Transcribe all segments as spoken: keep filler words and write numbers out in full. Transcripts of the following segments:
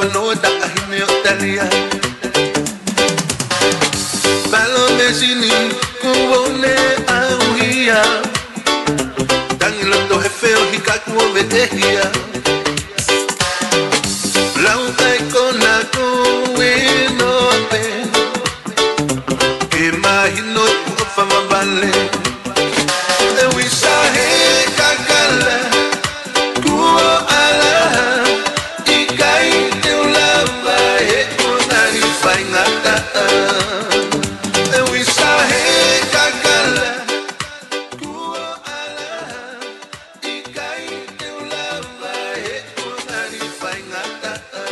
Ano taʻahine ʻo Talia. Palo mesini kuo ne ʻauhia. Tangi loto he feo hika kuo vetehia. Lau kai kona kuino pe. Ke mahino kuo fama vale. E wisa he kakala. Kuo ʻalaha, ʻikai te u lava he ʻoku ngali faingataʻa. E wisa he kakala. Kuo ʻalaha, ʻikai te u lava he ʻoku ngali faingataʻa.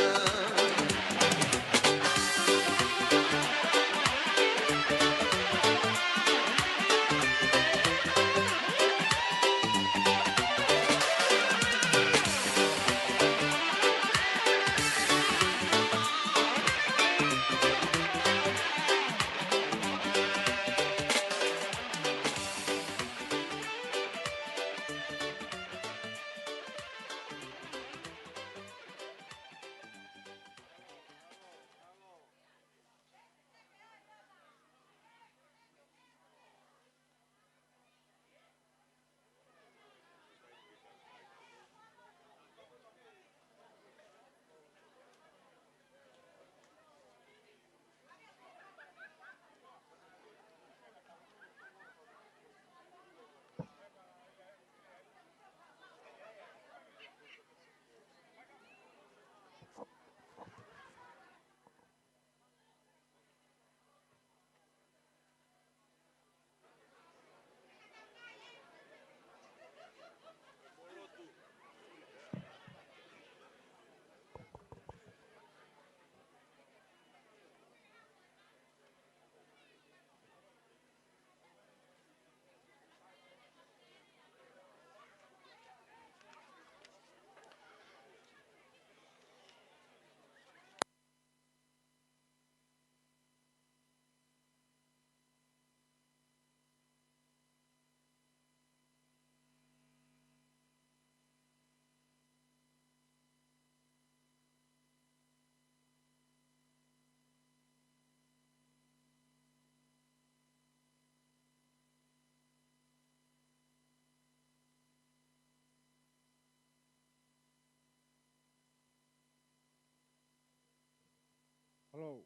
Hello.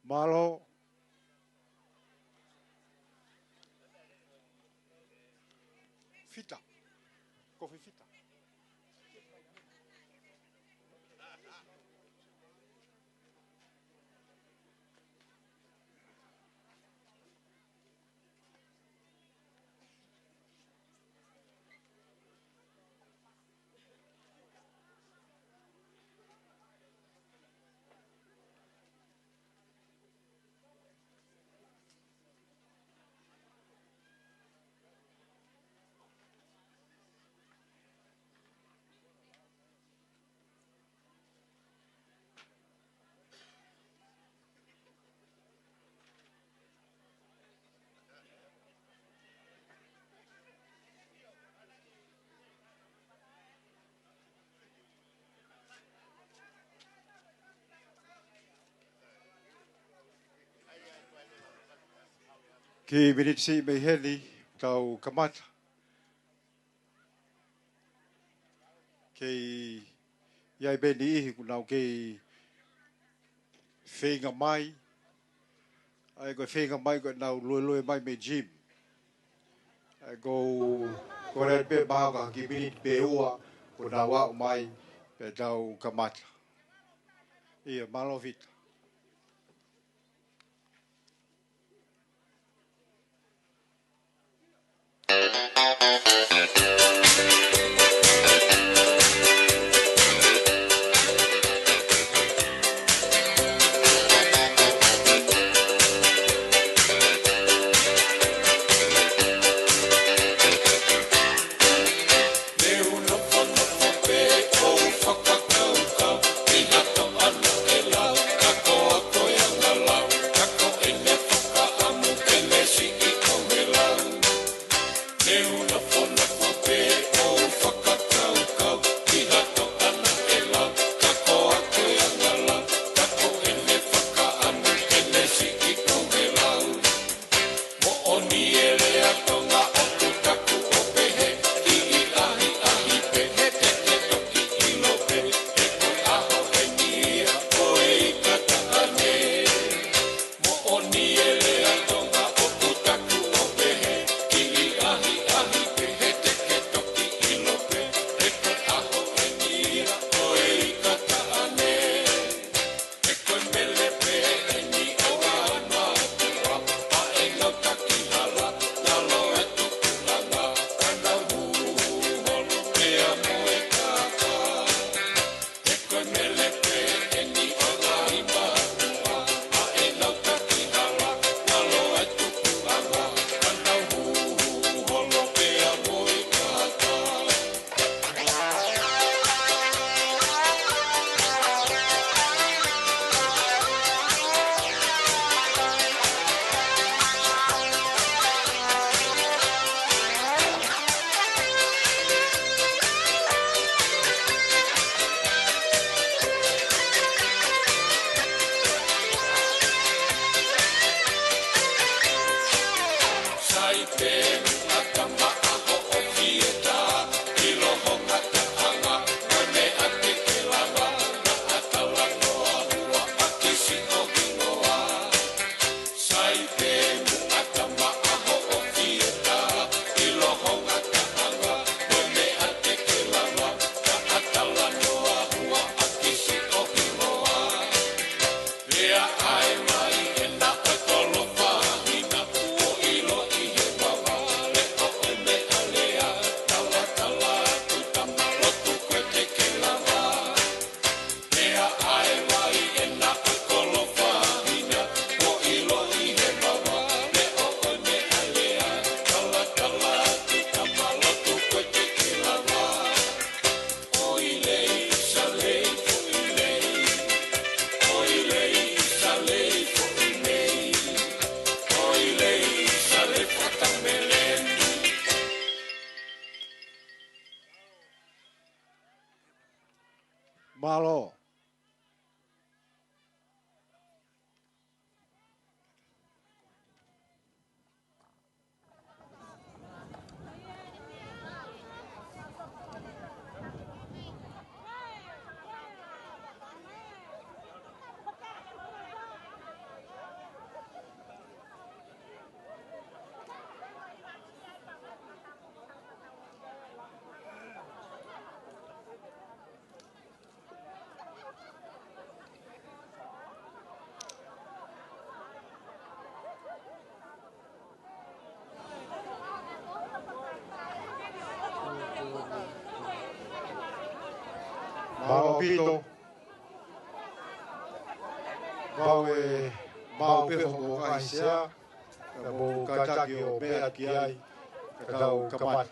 Mālō. Fita. Kofi fita. Kiʻi miniti siʻi mei heni, tau kamata. Kei ʻi ai pē niʻihi kuo nau kei feinga mai. ʻA ia ko e feinga mai ko ʻenau luelue mai mei he gym. ʻA ia ko u kole pē mahalo ko e kiʻi miniti pe ua kuo nau aʻu mai pea tau kamata. ʻIa, mālō Fita. ʻaupito. Mau ʻe, mau pē hoʻomou ngaahi sea, ka mou kātaki ʻo meʻa ki ai, ka tau kamata.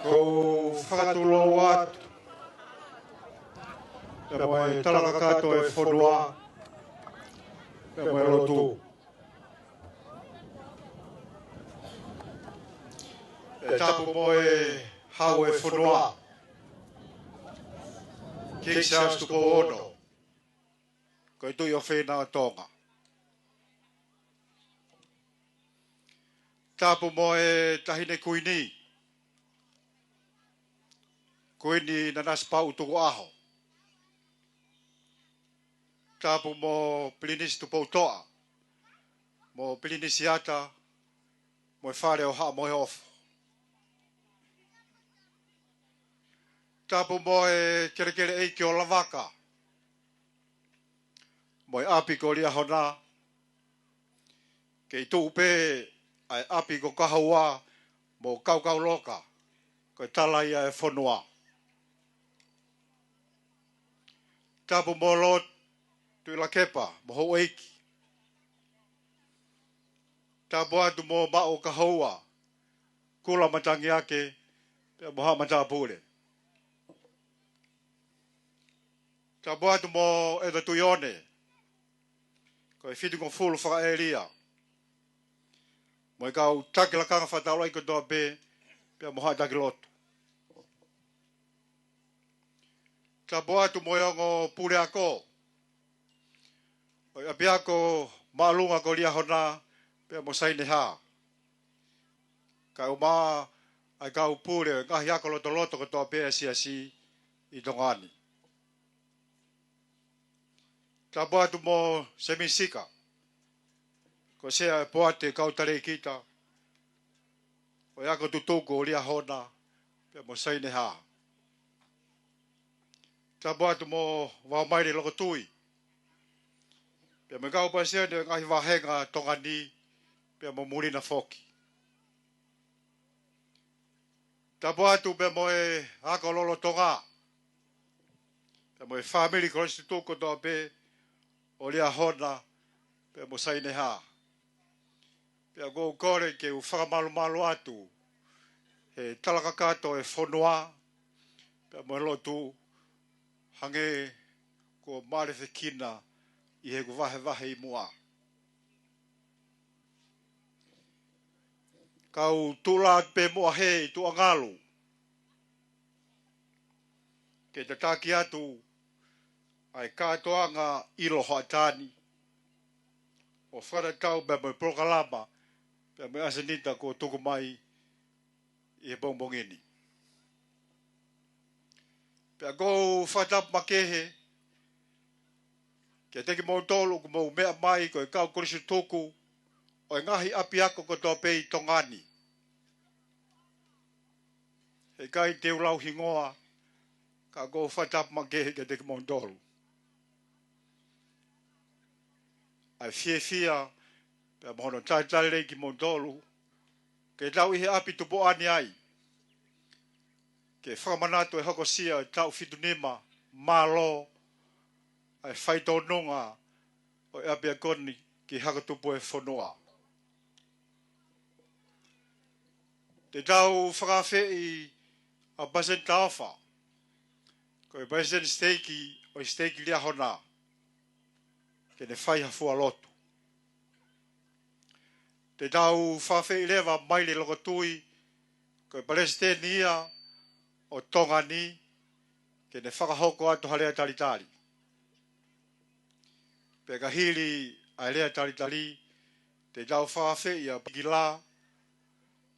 Ko u fakatulou atu pea mo e talakakato e fonua, pea mo e lotu. Pea tapu mo e Hau e fonua, King Charles Tupou Ono, ko e Tuʻi ʻofeina ʻo Tonga. Tapu mo e Taʻahine Kuini, Kuini Nanasipauʻu Tukuʻaho. Tapu mo Pilinisi Tupoutoʻa, mo Pilinisiata, mo e Fale ʻo Haʻa Moheofo. Tapu mo e Kelekele ʻEiki ʻo Lavaka, mo e ʻapi ko Liahona, kei tuʻu pē ʻa e ʻapi ko Kahoua mo Kaukauloka, ko e tala ia e fonua. Tapu mo Lord Tuʻilakepa mo houʻeiki. Tapu atu mo Maʻu ʻo Kahoua, Kula Matangiake, pea mo haʻa matāpule. Tapu atu mo ʻEta Tuione, ko e fitungofulu fakaʻēlia, mo e kau taki lakanga fakataulaʻeiki kotoa pē, pea mo haʻa taki lotu. Tapu atu mo e ongo puleako ʻo e ʻapiako māʻolunga ko Liahona, pea mo Sainehā. Kae ʻumaʻā ʻa e kau pule ʻo e ngaahi ako lotoloto kotoa pē ʻa e siasi ʻi Tonga ni. Tapu atu mo Semi Sika, ko e sea e poate kau talēkita ʻo e ako tutuku ʻo Liahona, pea mo Sainehā. Tapu atu mo Vaumaile Lokotui, pea mo e kau palesiteni ʻo e ngaahi vāhenga Tonga ni, pea mo muli na foki. Tapu atu pea mo e ako lolotonga, pea mo e fāmili kolisi tutuku kotoa pē ʻo Liahona, pea mo Sainehā. Pea ʻoku ou kole ke u fakamalumalu atu he talakakato e fonua, pea mo e lotu, hangē ko mālefekina ʻi heʻeku vahevahe ʻi muʻa. Kau tuʻu atu pē muʻa he ʻi tuʻangalu ke tataki atu ʻa e kātoanga ʻilo hoʻatā ni, ʻo fakatatau pea mo e polokalama, pea mo e ʻasenita kuo tuku mai ʻi he pongipongi ni. Pea ʻoku ou fakatapu makehe kiate kimoutolu ʻoku mou meʻa mai ko e kau kolisi tutuku ʻo e ngaahi ʻapiako kotoa pē ʻi Tonga ni. Heʻikai te u lau hingoa, ka ʻoku ou fakatapu makehe kiate kimoutolu. ʻA e fiefia, pea mo hono talitali lelei kimoutolu, ke tau ʻi he ʻapi tupuʻa ni ai, ke fakamanatu e hokosia ʻo e taʻu fitu nima mālō ʻa e faitōnunga ʻo e ʻapiako ni ki he hako tupu e fonua. Te tau fakaafeʻi ʻa Palesiteni Taufa, ko e palesiteni siteiki ʻo e siteiki Liahona, ke ne fai ha fua lotu. Te tau fakaafeʻi leva Maile Lokotui, ko e palesiteni ia ʻo Tonga ni, ke ne fakahoko atu ha lea talitali. Pea ka hili ʻa e lea talitali, te tau fakaafeʻi ʻa Pikila,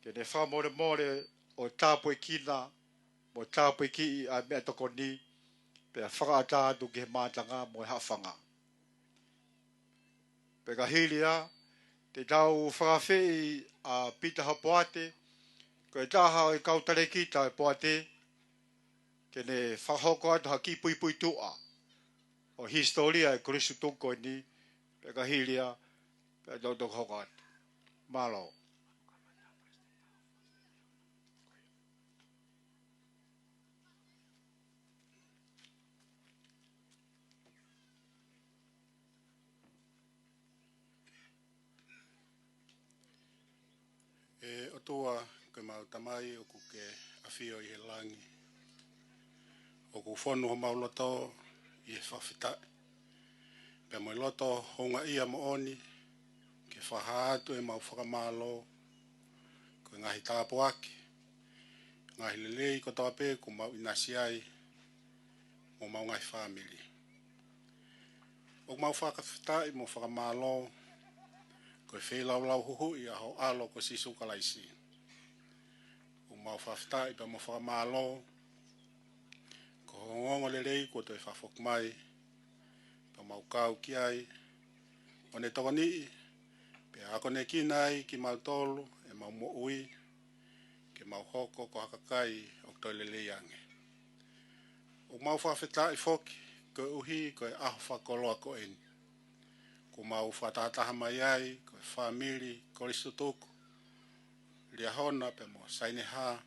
ke ne fakamolemole ʻo tāpuekina mo tāpuekiʻi ʻa e meʻatokoni, pea fakaʻatā atu ki he mātanga mo e haʻofanga. Pea ka hili ia, Te tau fakaafeʻi ʻa Pita Hapoate, ko e taha ʻo e kau talēkita ʻo e poate, ke ne fakahoko atu ha kiʻi puipuituʻa ʻo e hisitōlia ʻo e Kolisi Tutuku ko eni, pea ka hili ia, pea tau toki hoko atu. Mālō. ʻE ʻOtua, ko ʻemau Tamai ʻoku ke ʻafio ʻi he langi, ʻoku fonu homau loto ʻi he fakafetaʻi, pea mo e loto houngaʻia moʻoni, ke fakahā atu ʻemau fakamālō, ko e ngaahi tāpuaki, ngaahi lelei kotoa pē kuo mau ʻinasi ai, mo homau ngaahi fāmili. ʻOku mau fakafetaʻi mo fakamālō, ko e feilaulau huhuʻi ʻa ho ʻAlo ko Sīsū Kalaisi. ʻOku mau fakafetaʻi pea mo fakamālō, ko hoʻo ongoongolelei kuo toe fakafoki mai, pea mau kau ki ai, ʻo ne tokoniʻi, pea akonekina ai kimautolu, ʻemau moʻui, ke mau hoko ko ha kakai ʻoku toe lelei ange. ʻOku mau fakafetaʻi foki, koeʻuhi ko e ʻaho fakakoloa ko eni. Kuo mau fakatahataha mai ai, ko e fāmili Kolisi Tutuku, Liahona pea mo Saineha,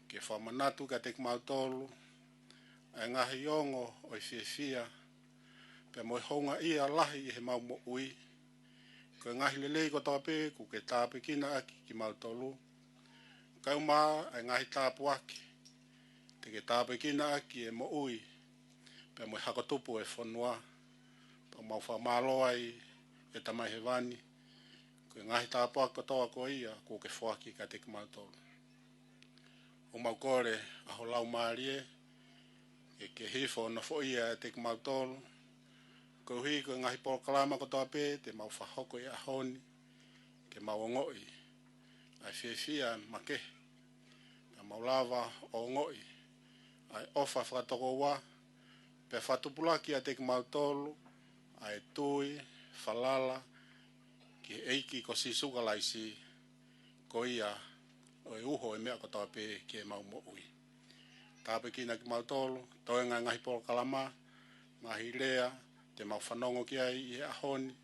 ke fakamanatu kiate kimautolu, ʻa e ngaahi ongo ʻo e fiefia, pea mo e houngaʻia lahi ʻi heʻemau moʻui, ko e ngaahi lelei kotoa pē kuo ke tāpuekina ʻaki kimautolu. Kae ʻumaʻā ʻa e ngaahi tāpuaki, te ke tāpuekina ʻaki e moʻui, pea mo e hako tupu ʻo e fonua, pea mau fakamālō ai ʻe Tamai Hēvani, ko e ngaahi tāpuaki kotoa ko ia kuo ke foaki kiate kimautolu. ʻOku mau kole ʻa ho Laumālie, ke ke hifo ʻo nofoʻia ʻiate kimautolu, koeʻuhi ko e ngaahi polokalama kotoa pē te mau fakahoko he ʻaho ni, ke mau ongoʻi ʻa e fiefia makehe, pea mau lava ʻo ongoʻi ʻa e ʻofa fakatokoua, pea fakatupulaki ʻiate kimautolu ʻa e tui, falala ki he ʻEiki ko Sīsū Kalaisi, ko ia ʻa e uho ʻo e meʻa kotoa pē ki heʻemau moʻui. Tāpuekina kimautolu, toenga e ngaahi polokalama, ngaahi lea te mau fanongo ki ai ʻi he ʻaho ni,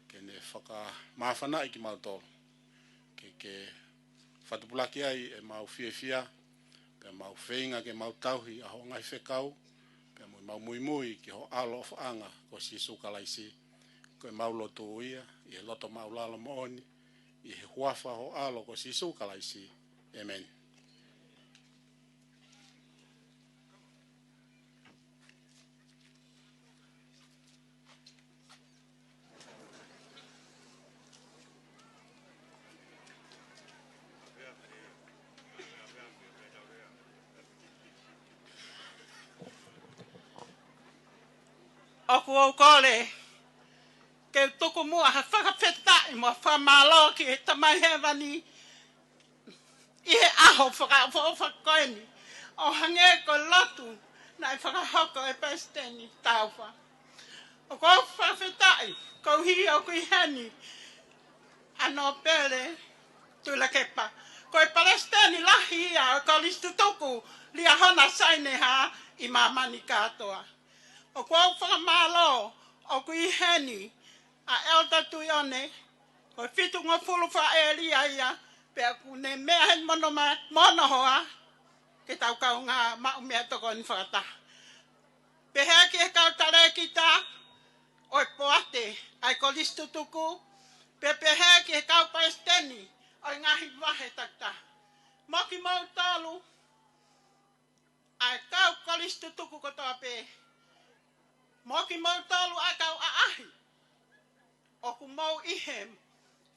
ke ne fakamāfanaʻi kimautolu, ke ke fakatupulaki ai ʻemau fiefia, pea mau feinga ke mau tauhi ʻa hoʻo ngaahi fekau, pea mo ʻemau muimui ki ho ʻAlo ʻofaʻanga ko Sīsū Kalaisi, ko ʻemau lotu ia ʻi he loto māʻulalo moʻoni, ʻi he huafa ho ʻAlo ko Sīsū Kalaisi. ʻĒmeni. ʻOku ou kole ke u tuku muʻa ha fakafetaʻi mo e fakamālō ki he Tamai Hēvani ʻi he ʻaho fakaʻofoʻofa ko eni, ʻo hangē ko e lotu naʻe fakahoko ʻe Palesiteni Taufa. ʻOku ou fakafetaʻi, koeʻuhi ʻoku ʻi heni ʻa Nōpele Tuʻilakepa. Ko e Palesiteni lahi ia ʻo e Kolisi Tutuku Liahona Saineha ʻi māmani kātoa. ʻOku ou fakamālō, ʻoku ʻi heni ʻa Elder Tuʻione, ko e fitungofulu fakaʻēlia ia, pea ʻoku ne meʻa heni mo hono ma-, mo hono hoa, ke tau kaungā maʻu meʻatokoni fakataha. Pehē ki he kau talēkita ʻo e poate ʻa e Kolisi Tutuku, pea pehē ki he kau palesiteni ʻo e ngaahi vahe takitaha. Mo kimoutolu, ʻa e kau Kolisi Tutuku kotoa pē. Mo kimoutolu ʻa e kau ʻaʻahi ʻoku mou ʻi he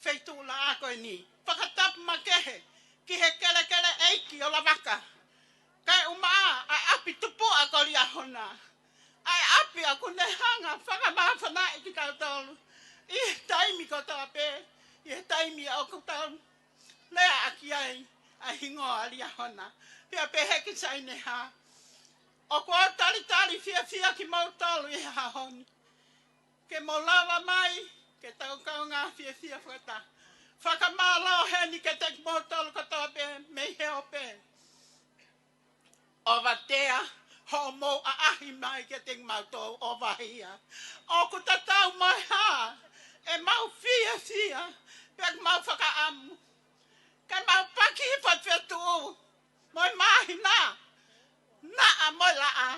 feituʻu laʻā ko eni. Fakatapu makehe ki he kelekele ʻeiki ʻo Lavaka. Kae ʻumaʻā ʻa e ʻapi tupuʻa ko Liahona. ʻA e ʻapi ʻoku ne hanga fakamāfanaʻi kitautolu ʻi he taimi kotoa pē, ʻi he taimi ʻoku tau leaʻaki ai ʻa e hingoa ʻo Liahona. Pea pehē ki Saineha. ʻOku ou talitali fiefia kimoutolu ʻi he ʻaho ni. Ke mou lava mai, ke tau kaungā fiefia fakataha. Fakamālō heni kiate kimoutolu kotoa pē mei he ope. ʻOku ʻatea hoʻomou ʻaʻahi mai kiate kimautolu ʻo vahia. ʻOku tatau mo e hā ʻemau fiefia, pea ʻoku mau fakaʻamu ke mau paki fakafetuʻu mo e māhina, naʻa mo e laʻā,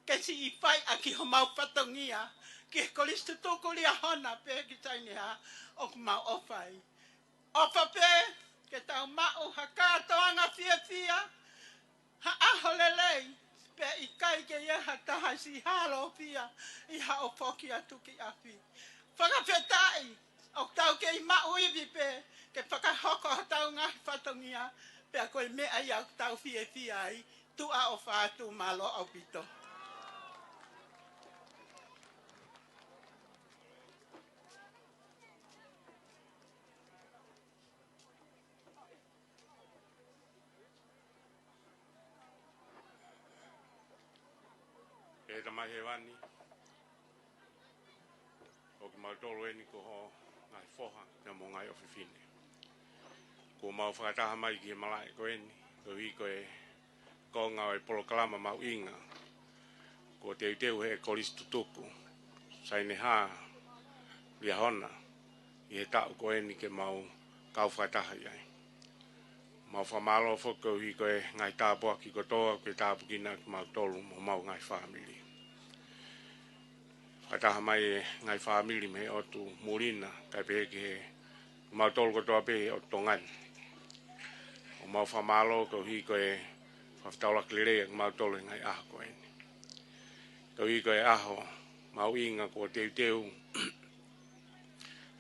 ke siʻi fai ʻaki homau fatongia ki he Kolisi Tutuku Liahona pea ki Saineha ʻoku mau ʻofa ai. ʻOfa pē ke tau maʻu ha kātoanga fiefia, ha ʻaho lelei, pea ʻikai ke ʻi ai ha taha siʻi hālofia ʻi haʻo foki atu ki ʻapi. Fakafetaʻi, ʻoku tau kei maʻu ivi pē ke fakahoko hotau ngaahi fatongia, pea ko e meʻa ia ʻoku tau fiefia ai. Tuʻa ʻofa atu, mālō ʻaupito. ʻE Tamai Hēvani, ko kimautolu eni ko ho ngaahi foha pea mo e ngaahi ʻofefine. Kuo mau fakataha mai ki he malaʻe ko eni, koeʻuhi ko e konga ʻo e polokalama mahuʻinga kuo teuteu ʻe he Kolisi Tutuku Saineha Liahona ʻi he taʻu ko eni ke mau kau fakataha ai. Mau fakamālō foki koeʻuhi ko e ngaahi tāpuaki kotoa kuo ke tāpuekina kimautolu mo homau ngaahi fāmili. Fakataha mai e ngaahi fāmili mei he ʻotu muli na, kae pehē ki he kimautolu kotoa pē he ʻotu Tonga ni. ʻOku mau fakamālō koeʻuhi ko e fakafetaulaki lelei ʻa kimautolu he ngaahi ʻaho ko eni. Koeʻuhi ko e ʻaho mahuʻinga kuo teuteu ʻe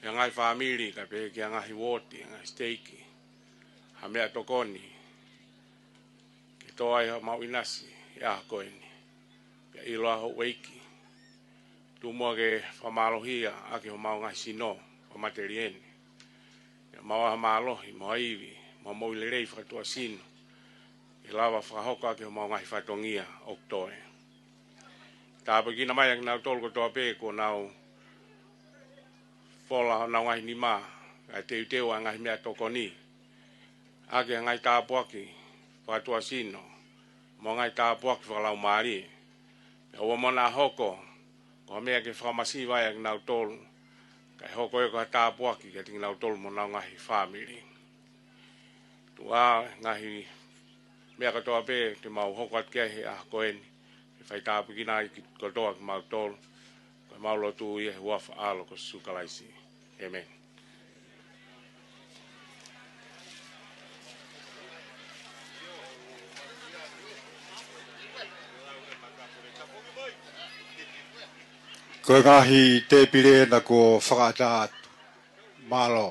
he ngaahi fāmili, kae pehē ki he ngaahi uooti, ngaahi siteiki, ha meʻatokoni ke tō ai homau ʻinasi he ʻaho ko eni. Pea ʻiloa houʻeiki, tuku muʻa ke fakamālohia ʻaki homau ngaahi sino, fakamatelieni. Pea maʻu ha mālohi, mo ha ivi, mo ha moʻui lelei fakatuʻasino, ke lava fakahoko ʻaki homau ngaahi fatongia ʻoku toe. Tāpuekina mai ʻa kinautolu kotoa pē kuo nau fola honau ngaahi nima, kae teuteu ʻa e ngaahi meʻatokoni ʻaki ʻa e ngaahi tāpuaki fakatuʻasino, mo e ngaahi tāpuaki fakalaumālie. Pea ʻoua muʻa naʻa hoko ko ha meʻa ke fakamasiva ai ʻa kinautolu, kae hoko ia ko ha tāpuaki kiate kinautolu mo honau ngaahi fāmili. Tuku ā e ngaahi meʻa kotoa pē te mau hoko atu ki ai he ʻaho ko eni, ke fai tāpuekina ai ki kotoa kimautolu. Ko ʻemau lotu ia he huafa ʻo ho ʻAlo ko Sīsū Kalaisi. ʻĒmeni. Ko e ngaahi tēpile ena kuo fakaʻatā atu. Mālō.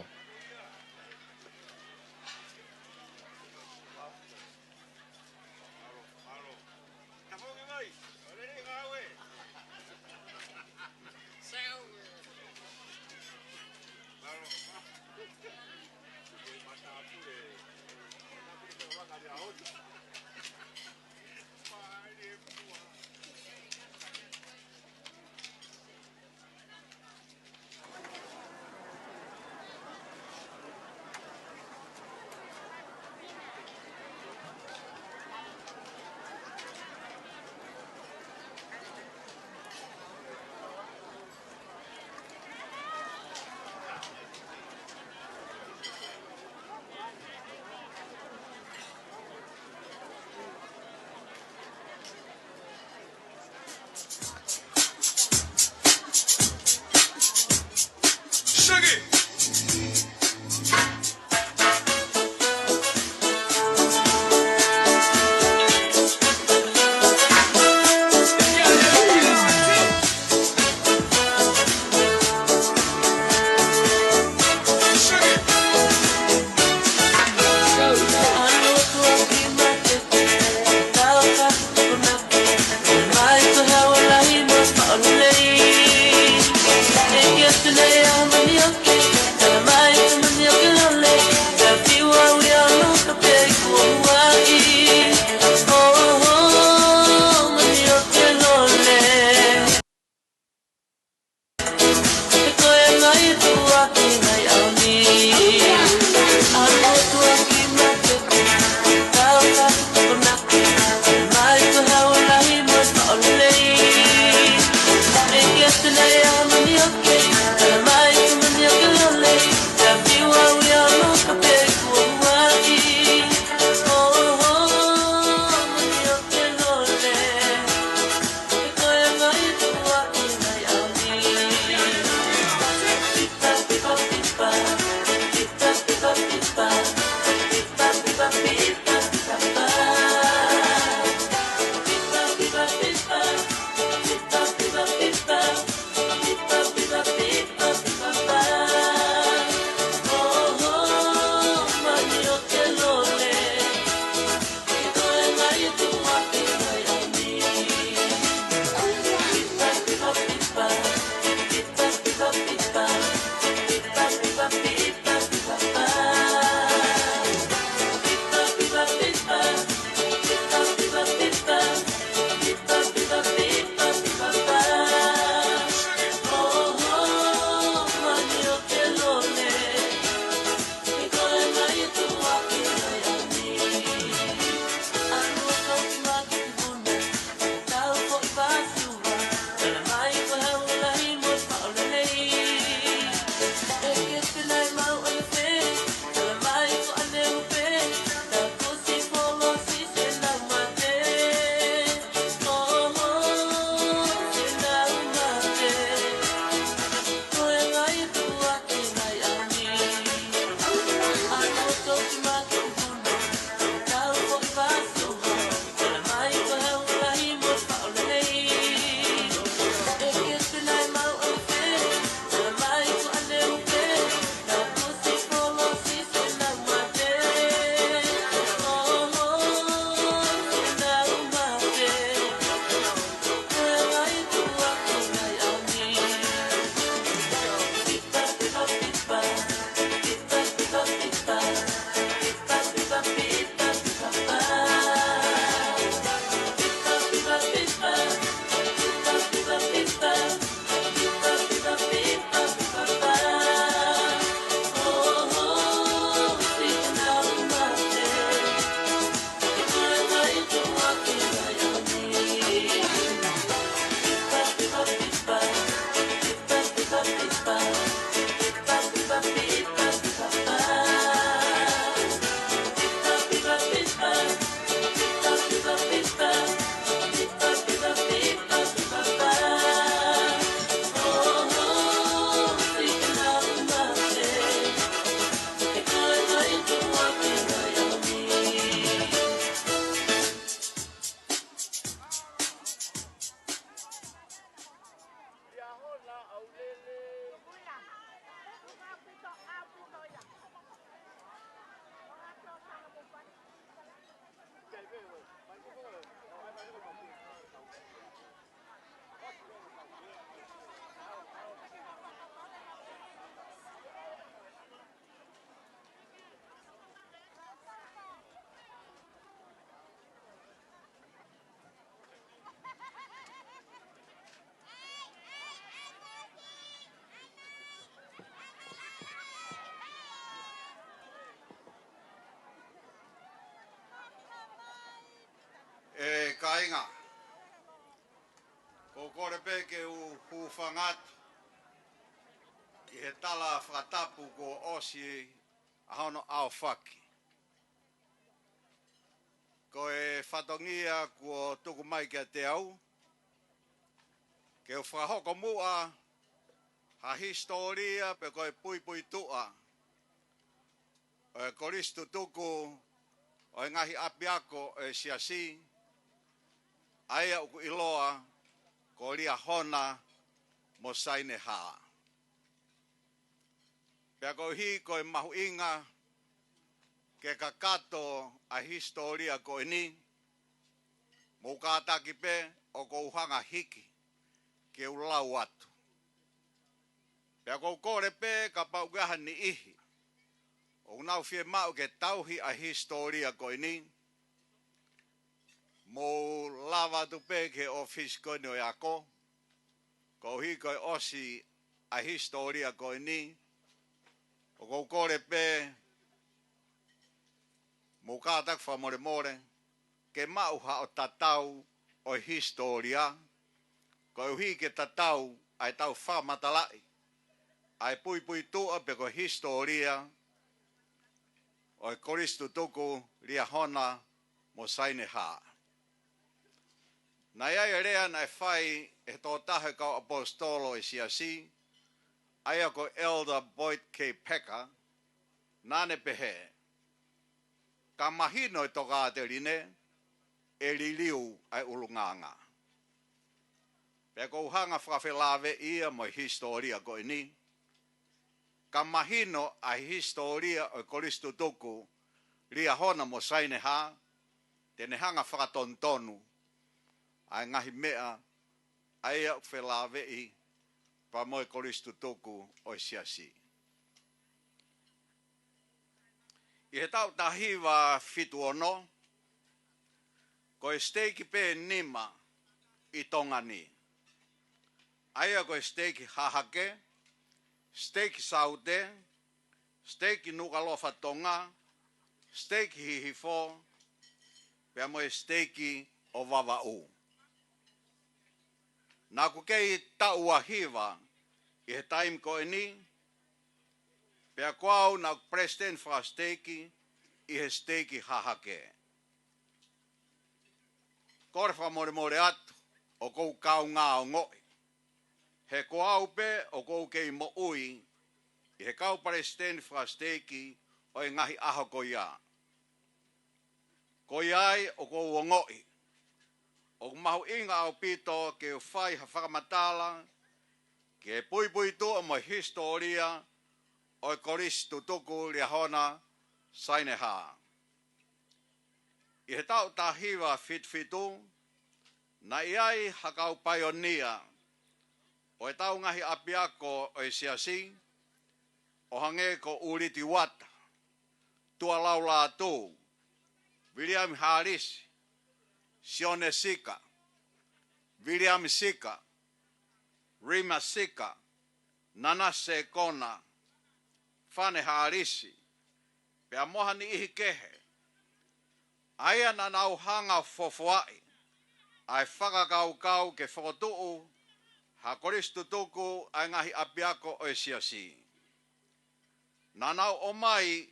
Kāinga, ko u kole pē ke u hūfanga atu ki he tala fakatapu kuo ʻosi ʻa hono ʻaofaki. Ko e fatongia kuo tuku mai kiate au, ke u fakahoko muʻa ha hisitōlia pe ko e puipuituʻa ʻo e kolisi tutuku ʻo e ngaahi ʻapiako ʻo e Siasi, ʻa ia ʻoku ʻiloa ko Liahona mo Sainehā. Pea koeʻuhi ko e mahuʻinga ke kakato ʻa e hisitōlia ko eni, mou kātaki pē ʻoku ou hanga hiki ke u lau atu. Pea ko u kole pē kapau ʻoku ʻi ai ha niʻihi ʻoku nau fiemaʻu ke tauhi ʻa e hisitōlia ko eni, mou lava atu pē ki he ʻōfisi ko eni ʻo e ako, koeʻuhi ko e ʻosi ʻa e hisitōlia ko eni. ʻOku ou kole pē mou kātaki fakamolemole ke maʻu haʻo tatau ʻo e hisitōlia, koeʻuhi ke tatau ʻa ʻetau fakamatalaʻi ʻa e puipuituʻa pe ko e hisitōlia ʻo e kolisi tutuku Liahona mo Sainehā. Naʻe ʻi ai e lea naʻe fai ʻe he tokotaha ʻo e kau ʻaposetolo ʻo e Siasi, ʻa ia ko Elder Boyd K. Packer, naʻa ne pehē, ka mahino e tokāteline, ʻe liliu ʻa e ʻulungaanga. Pea ko u hanga fakafelāveʻi ia mo e hisitōlia ko eni, ka mahino ʻa e hisitōlia ʻo e kolisi tutuku Liahona mo Sainehā, te ne hanga fakatonutonu ʻa e ngaahi meʻa ʻa ia ʻoku felāveʻi pea mo e kolisi tutuku ʻo e Siasi. ʻI he taʻu taha hiva fitu ono, ko e siteiki pē ʻe nima ʻi Tonga ni, ʻa ia ko e siteiki Hahake, siteiki Saute, siteiki Nukuʻalofa Tonga, siteiki Hihifo, pea mo e siteiki ʻo Vavaʻu. Naʻa ku kei taʻu ua hiva ʻi he taimi ko eni, pea ko au naʻa ku palesiteni fakasiteiki ʻi he siteiki Hahake. Kole fakamolemole atu, ʻoku ou kaungā ongoʻi, he ko au pē ʻoku ou kei moʻui ʻi he kau palesiteni fakasiteiki ʻo e ngaahi ʻaho ko ia. Ko ia ai ʻoku ou ongoʻi ʻoku mahuʻinga ʻaupito ke u fai ha fakamatala ki he puipuituʻa mo e hisitōlia ʻo e kolisi tutuku Liahona Sainehā. ʻI he taʻu taha hiva fitu fitu, naʻe ʻi ai ha kau paionia ʻo ʻetau ngaahi ʻapiako ʻo e Siasi, ʻo hangē ko ʻUliti Uata, Tuʻa Laulātū, Viliami Hālisi, Sione Sika, Viliami Sika, Rima Sika, Nana Sekona, Fane Hālisi, pea mo ha niʻihi kehe, ʻa ia naʻa nau hanga ʻo fofoaʻi ʻa e fakakaukau ke fokotuʻu ha kolisi tutuku ʻa e ngaahi ʻapiako ʻo e Siasi. Naʻa nau ʻomai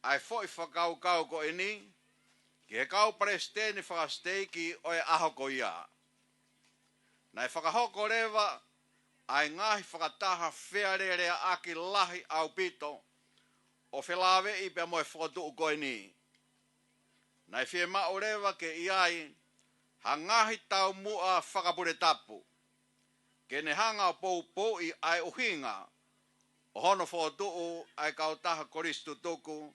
ʻa e foʻi fakakaukau ko eni ki he kau palesiteni fakasiteiki ʻo e ʻaho ko ia. Naʻe fakahoko leva ʻa e ngaahi fakataha fealēleaʻaki lahi ʻaupito ʻo felāveʻi pea mo e fokotuʻu ko eni. Naʻe fiemaʻu leva ke ʻi ai ha ngaahi taumuʻa fakapuletapu ke ne hanga ʻo poupouʻi ʻa e ʻuhinga ʻo hono fokotuʻu ʻa e kautaha kolisi tutuku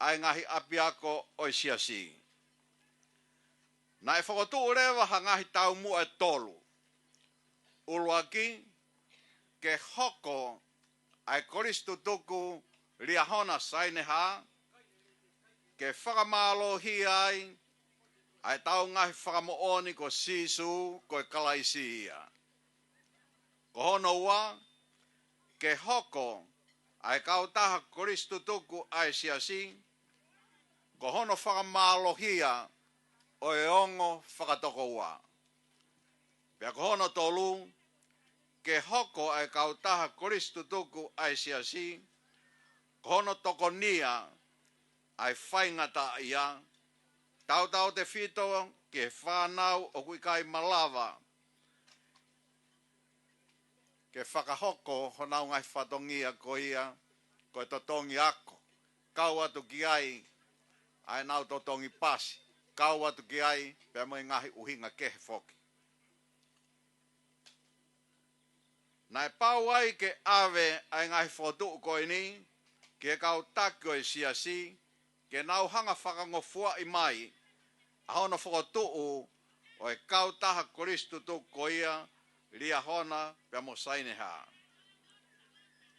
ʻa e ngaahi ʻapiako ʻo e Siasi. Naʻe fokotuʻu leva ha ngaahi taumuʻa ʻe tolu. ʻUluaki, ke hoko ʻa e kolisi tutuku Liahona Sainehā ke fakamālohia ai ʻa ʻetau ngaahi fakamoʻoni ko Sīsū ko e Kalaisi ia. Ko hono ua, ke hoko ʻa e kautaha kolisi tutuku ʻa e Siasi ko hono fakamālohia ʻo e ongo fakatokoua. Pea ko hono tolu, ke hoko ʻa e kautaha kolisi tutuku ʻa e Siasi ko hono tokonia ʻa e faingataʻaʻia, tautautefito ki he fānau ʻoku ʻikai malava ke fakahoko honau ngaahi fatongia ko ia, ko e totongi ako, kau atu ki ai ʻa ʻenau totongi pasi, kau atu ki ai pea mo e ngaahi ʻuhinga kehe foki. Naʻe pau ai ke ʻave ʻa e ngaahi fokotuʻu ko eni ki he kau taki ʻo e Siasi, ke nau hanga fakangofuaʻi mai ʻa hono fokotuʻu ʻo e kautaha kolisi tutuku ko ia, Liahona pea mo Sainehā.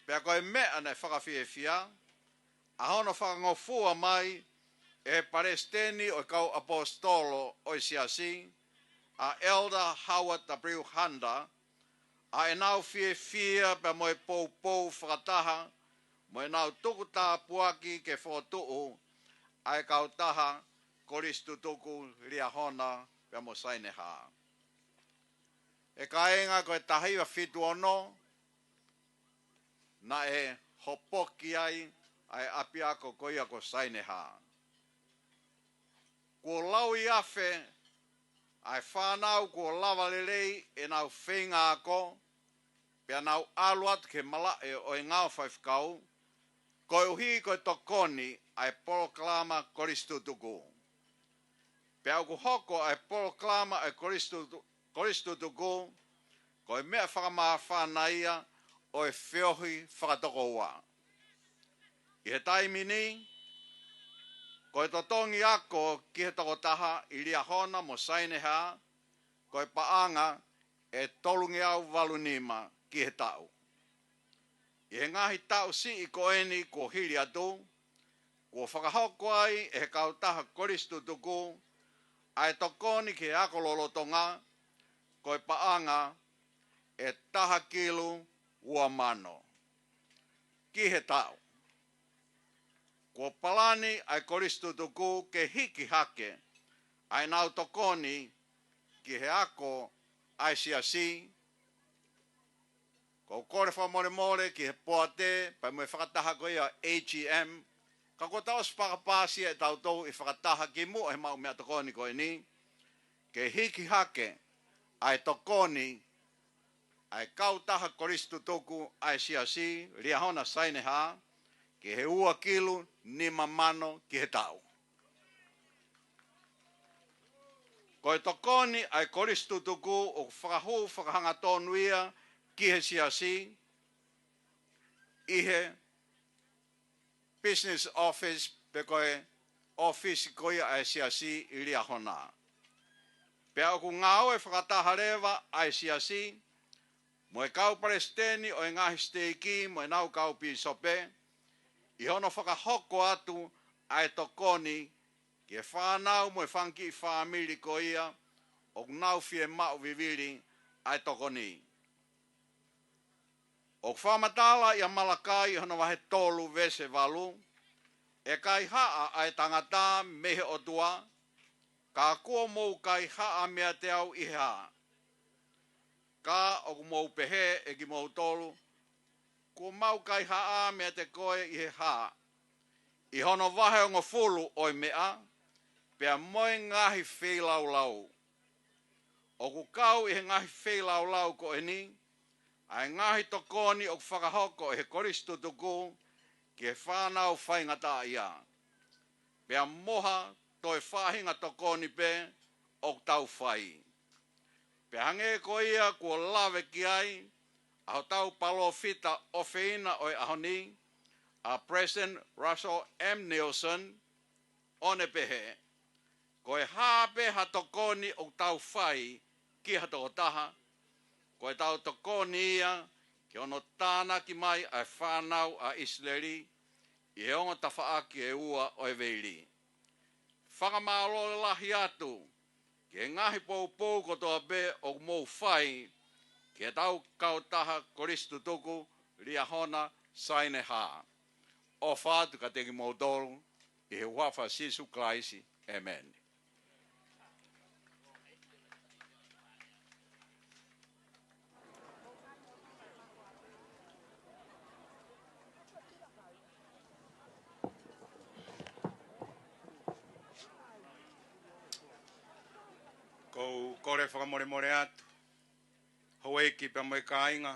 Pea ko e meʻa naʻe fakafiefia, ʻa hono fakangofua mai ʻe he Palesiteni ʻo e Kau ʻAposetolo ʻo e Siasi, ʻa Elder Howard W. Hunter, ʻa ʻenau fiefia pea mo e poupou fakataha mo ʻenau tuku tāpuaki ke fokotuʻu ʻa e kautaha kolisi tutuku, Liahona pea mo Sainehā. ʻE kāinga, ko e taha hiva fitu ono naʻe hopoki ai ʻa e ʻapiako ko ia ko Sainehā. Kuo lauiafe ʻa e fānau kuo lava lelei ʻenau feinga ako, pea nau ʻalu atu ki he malaʻe ʻo e ngāue fakafaifekau, koeʻuhi ko e tokoni ʻa e polokalama kolisi tutuku. Pea ʻoku hoko ʻa e polokalama ʻa e kolisi tutu-, kolisi tutuku ko e meʻa fakamāfana ia ʻo e feohi fakatokoua. ʻI he taimi ni, ko e totongi ako ki he tokotaha ʻi Liahona mo Sainehā, ko e paʻanga ʻe tolungeau valu nima ki he taʻu. ʻI he ngaahi taʻu siʻi ko eni kuo hili atu, kuo fakahoko ai ʻe he kautaha kolisi tutuku ʻa e tokoni ki he ako lolotonga, ko e paʻanga ʻe taha kilu ua mano ki he taʻu. Kuo palani ʻa e kolisi tutuku ke hiki hake ʻa ʻenau tokoni ki he ako ʻa e Siasi. ʻOku ou kole fakamolemole ki he poate, pea mo e fakataha ko ia A G M, ka kuo tau ʻosi fakapāsia ʻe tautolu ʻi he fakataha kimuʻa he maʻu meʻatokoni ko eni, ke hiki hake ʻa e tokoni ʻa e kautaha kolisi tutuku ʻa e Siasi, Liahona Sainehā, ki he ua kilu nima mano ki he taʻu. Ko e tokoni ʻa e kolisi tutuku ʻoku fakahū fakahangatonu ia ki he Siasi ʻi he business office, pe ko e ʻōfisi ko ia ʻa e Siasi ʻi Liahona. Pea ʻoku ngāue fakataha leva ʻa e Siasi mo e kau palesiteni ʻo e ngaahi siteiki mo ʻenau kau pīsope ʻi hono fakahoko atu ʻa e tokoni ki he fānau mo e fanga kiʻi fāmili ko ia ʻoku nau fiemaʻu vivili ʻa e tokoni. ʻOku fakamatala ʻia Malakai ʻi hono vahe tolu veesi valu, ʻE kaihaʻa ʻa e tangata mei he ʻOtua, ka kuo mou kaihaʻa meiate au ʻi he hā? Ka ʻoku mou pehē ʻe kimoutolu, Kuo mau kaihaʻa meiate koe ʻi he hā? ʻI hono vahe hongofulu ʻo e meʻa, pea mo e ngaahi feilaulau. ʻOku kau ʻi he ngaahi feilaulau ko eni ʻa e ngaahi tokoni ʻoku fakahoko ʻe he kolisi tutuku ki he fānau faingataʻaʻia, pea mo ha toe faʻahinga tokoni pē ʻoku tau fai. Pea hangē ko ia kuo lave ki ai ʻa hotau palōfita ʻofeina ʻo e ʻaho ni, ʻa President Russell M Nelson, ʻo ne pehē, Ko e hā pē ha tokoni ʻoku tau fai ki ha tokotaha, ko ʻetau tokoni ia ki hono tānaki mai ʻa e fānau ʻa ʻIsileli ʻi he ongo tafaʻaki ʻe ua ʻo e veili. Fakamālō lahi atu ki he ngaahi poupou kotoa pē ʻoku mou fai ki heʻetau kautaha kolisi tutuku Liahona Sainehā. ʻOfa atu kiate kimoutolu ʻi he huafa ʻo Sīsū Kalaisi. ʻĒmeni. Kole fakamolemole atu, houʻeiki pea mo e kāinga.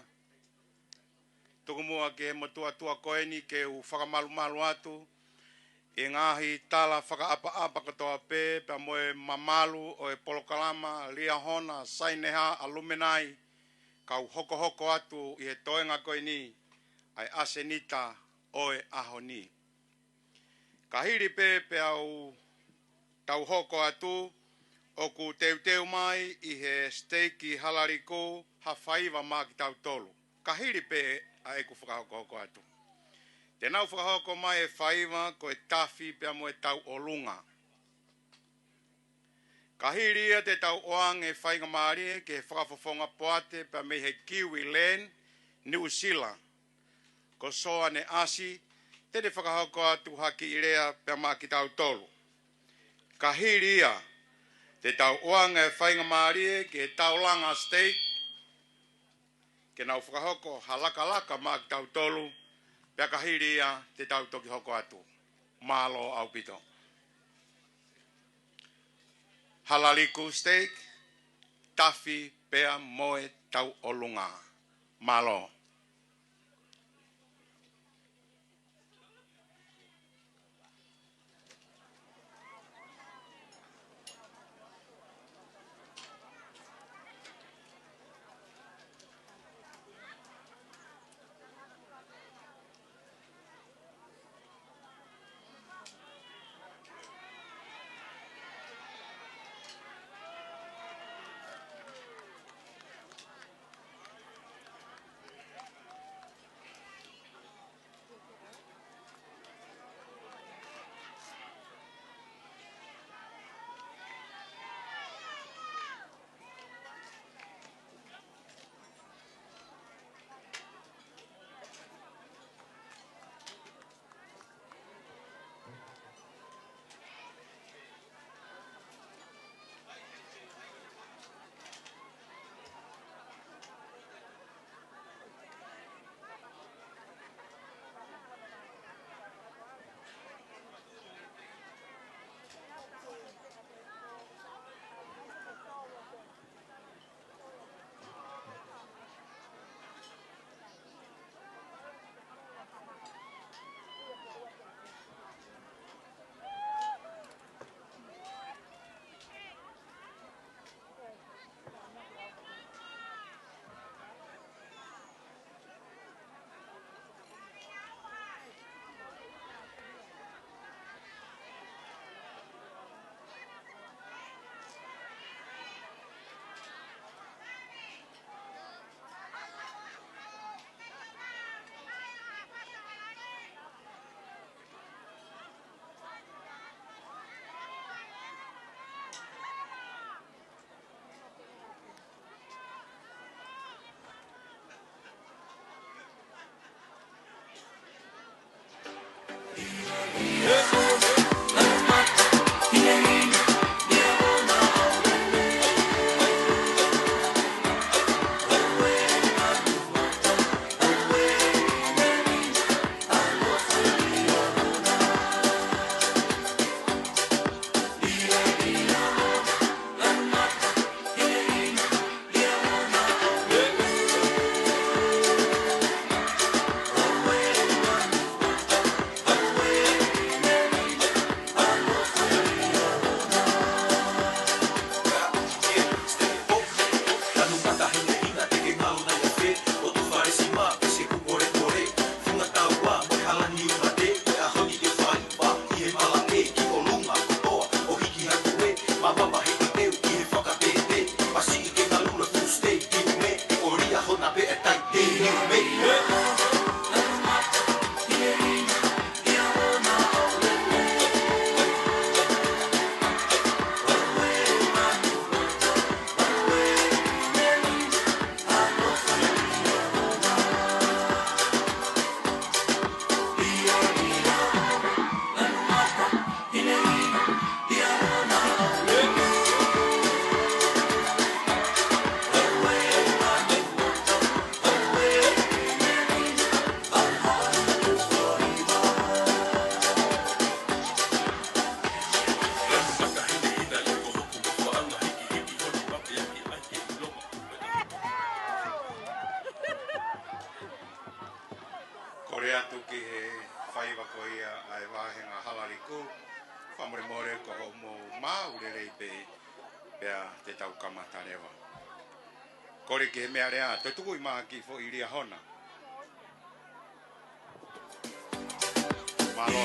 Tuku muʻa ki he motuʻa tuʻa ko eni ke u fakamalumalu atu ʻi he ngaahi tala fakaʻapaʻapa kotoa pē, pea mo e mamalu ʻo e polokalama Liahona Saineha Alumenai, kau hokohoko atu ʻi he toenga ko eni ʻa e ʻasenita ʻo e ʻaho ni. Ka hili pē pea u tau hoko atu, ʻoku teuteu mai ʻi he siteiki Halaliku ha faiva maʻa kitautolu. Ka hili pē ʻa ʻeku fakahokohoko atu, te nau fakahoko mai e faiva ko e tafi pea mo e tauʻolunga. Ka hili ia te tau ʻoange faingamālie ki he fakafofonga poate pea mei he Kiwi Land, New Zealand, ko Soane ʻAsi, te ne fakahoko atu ha kiʻi lea pea maʻa kitautolu. Ka hili ia te tau ʻoange faingamālie ki he Taulanga State ke nau fakahoko ha lakalaka maʻa kitautolu, pea ka hili ia te tau toki hoko atu. Mālō ʻaupito. Halaliku State, tafi pea mo e tauʻolunga. Mālō. Pea atu ki he faiva ko ia ʻa e vāhenga Halaliku, fakamolemole ko hoʻomou maʻu lelei pē, pea te tau kamata leva. Kole ki he meʻalea, toe tuku mai ki he foʻi Liahona. Mālō.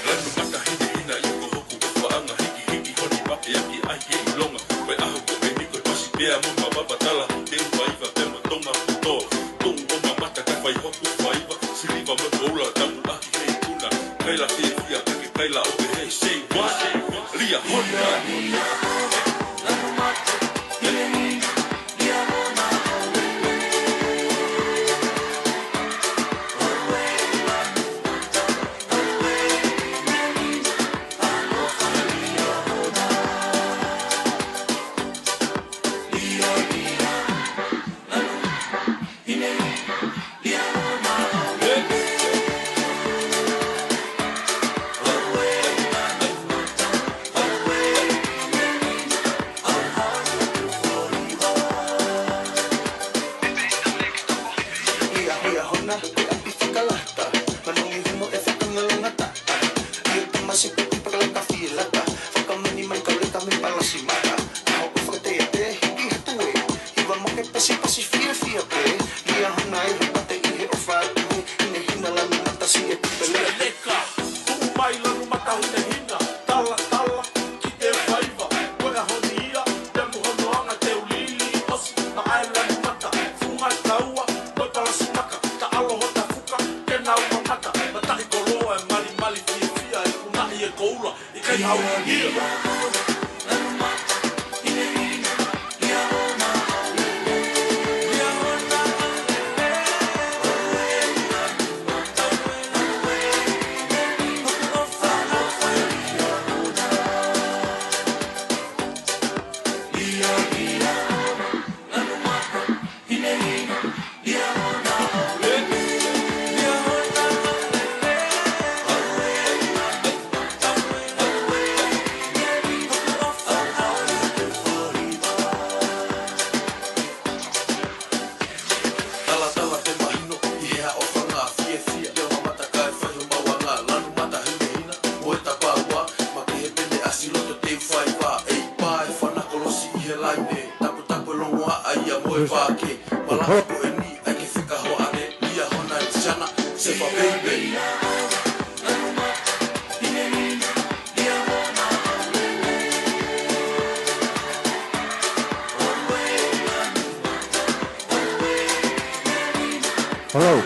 Lanu mata hinehina ia ko hoku ʻofaʻanga hikihiki honi mape aki ai ke ʻilonga. Ko e ʻaho ko eni ko e pasi pea mo mavava tala, te u faiva pea mo Tonga kotoa. Tou o mamata ka fai hoku faiva, siliva mo koula tamu ʻaki he ikuna. Kaila ke fia ka ke kaila ʻo ke he seiva. Liahona. Ia, ia, hona, ko e ʻapi fakalata. Manongi humo e fakangalongata. Ia, tamasiʻi pepi pakalaka fie lata. Fakamani mai kauleka me palasi mata. ʻAho ko fakateate, hiki hatu e. Hiva mo ke pasipasi fiefia pē. Ia, hona e he mate ʻi he ʻofa atu he. Hinehina lanu mata siʻi e pipele. Leka, tuʻu mai lanu mata hinehina. Tala, tala, ki te faiva. Ko e ʻaho ni ia, pea mo hono anga te u lili ʻosi. Maʻa e lanu mata, funga taua, mo e palasi maka. Taʻalo hota fuka, ke nau mamata. Mataʻi koloa e malimali fiefia, ikunaʻi e koula, ʻikai hau ia. Talatala te mahino, ʻi he haʻofanga fiefia, ʻio mamata kae fai homau anga, lanu mata hinehina, mo e tapaua, makehe pē ne ʻasi loto te u faiva, ʻe ipa e fana kolosi ʻi he laine, taputapu e longoaʻa ia mo e vake, malaʻe ko eni, ʻai ke fika hoa ane, Liahona e siana, se fa baby. Hello.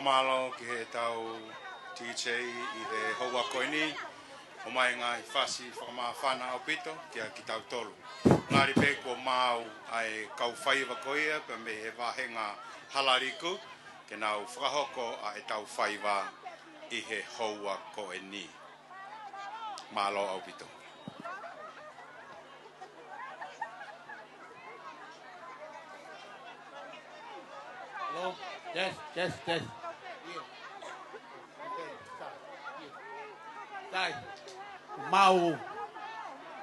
Mālō ki heʻetau D J ʻi he houa ko eni, ʻomai e ngaahi fasi fakamāfana ʻaupito kia kitautolu. Ngali pē kuo maau ʻa e kau faiva ko ia pea mei he vāhenga Halaliku, ke nau fakahoko ʻa ʻetau faiva ʻi he houa ko eni. Mālō ʻaupito. Hello? Test, test, test. Sai. Maau.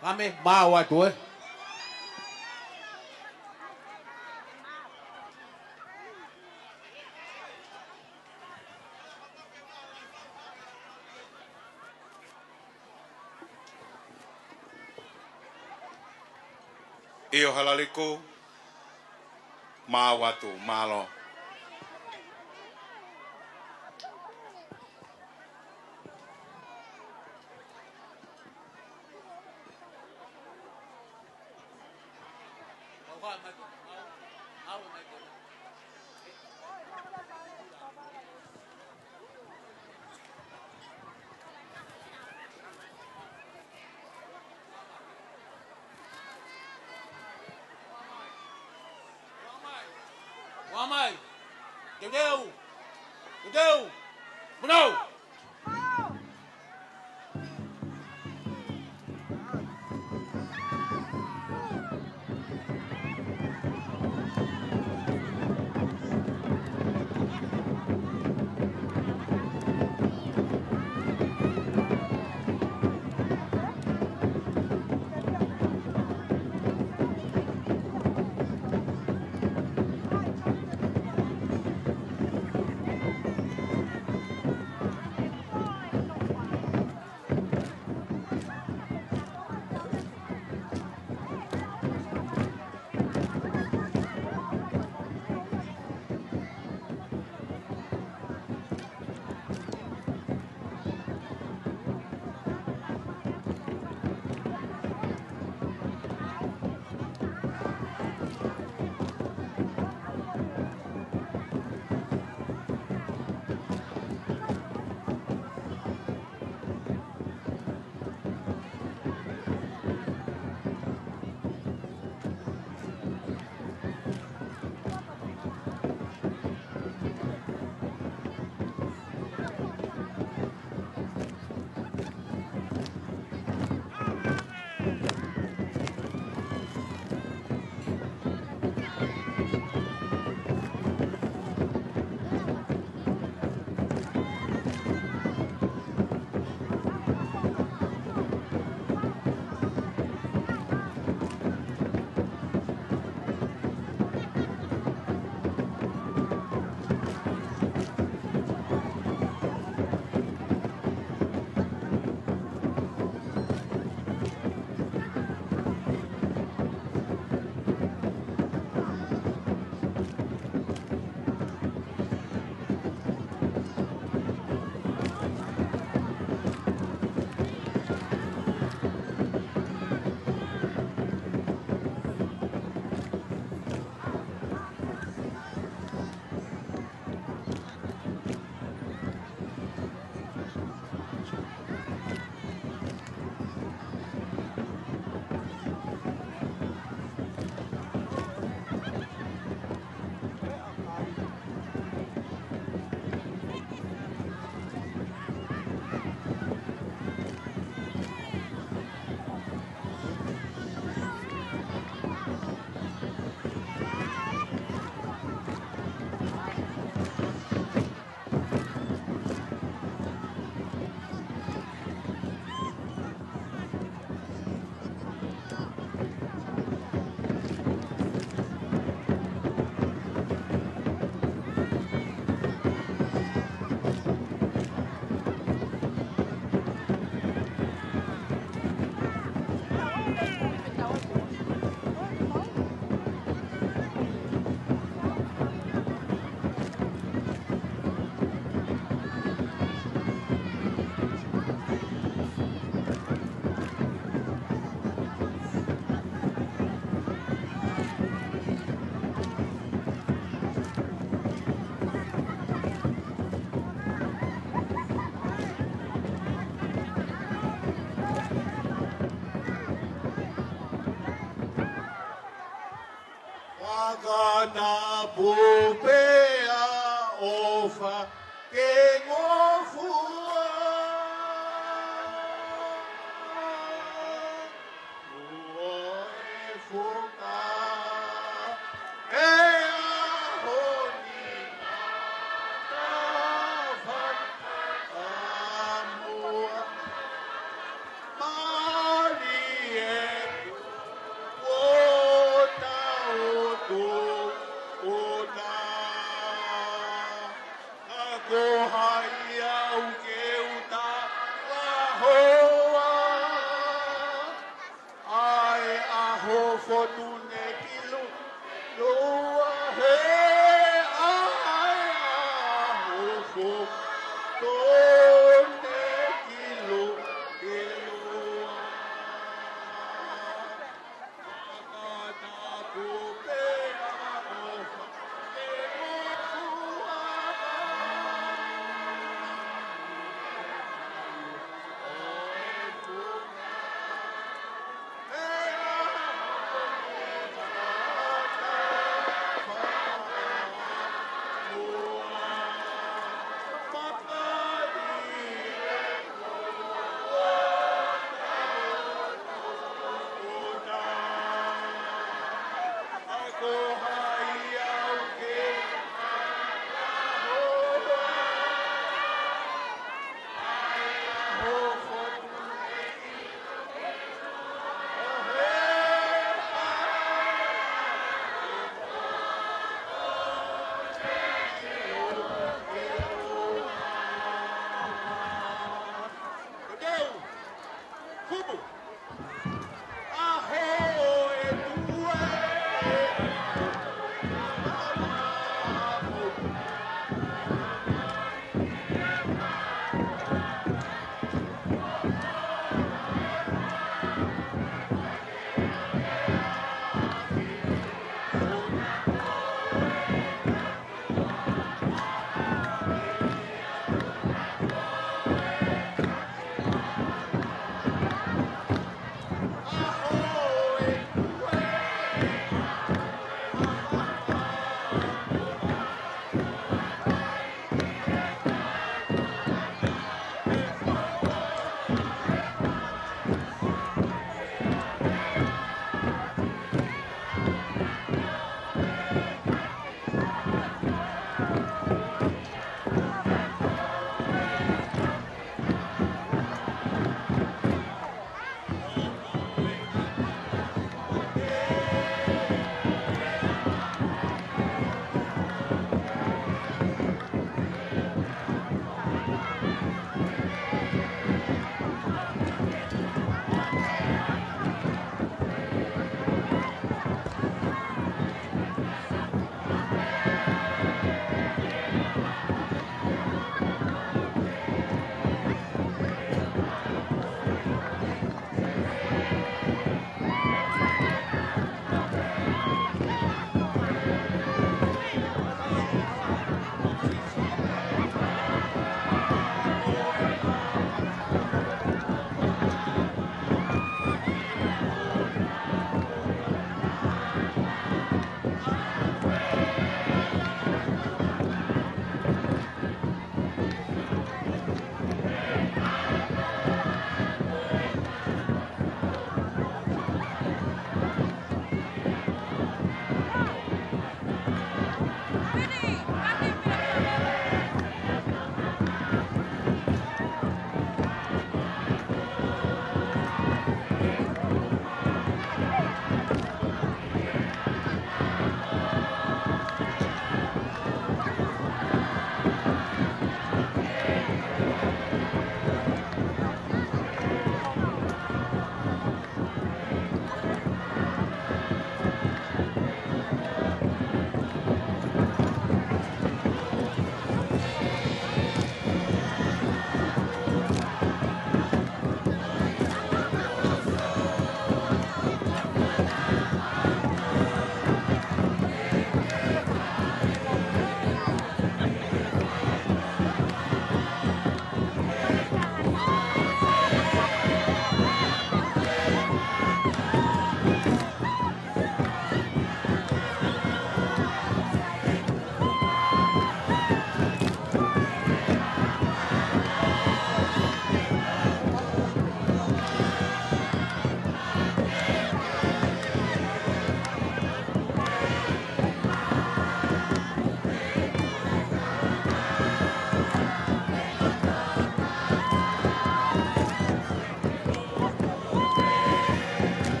Kame, maau atu, ē. ʻIo, Halaliku, maau atu, mālō. Ua mai. Teuteu. Teuteu. Punou. Ka na pupea ʻofa ke ngofua. Uo e fuka e aho ni na ka fakamuʻa. Malie kuo tau tuʻuta. Ka ko hai au ke u talahoa. ʻA e ʻaho fotune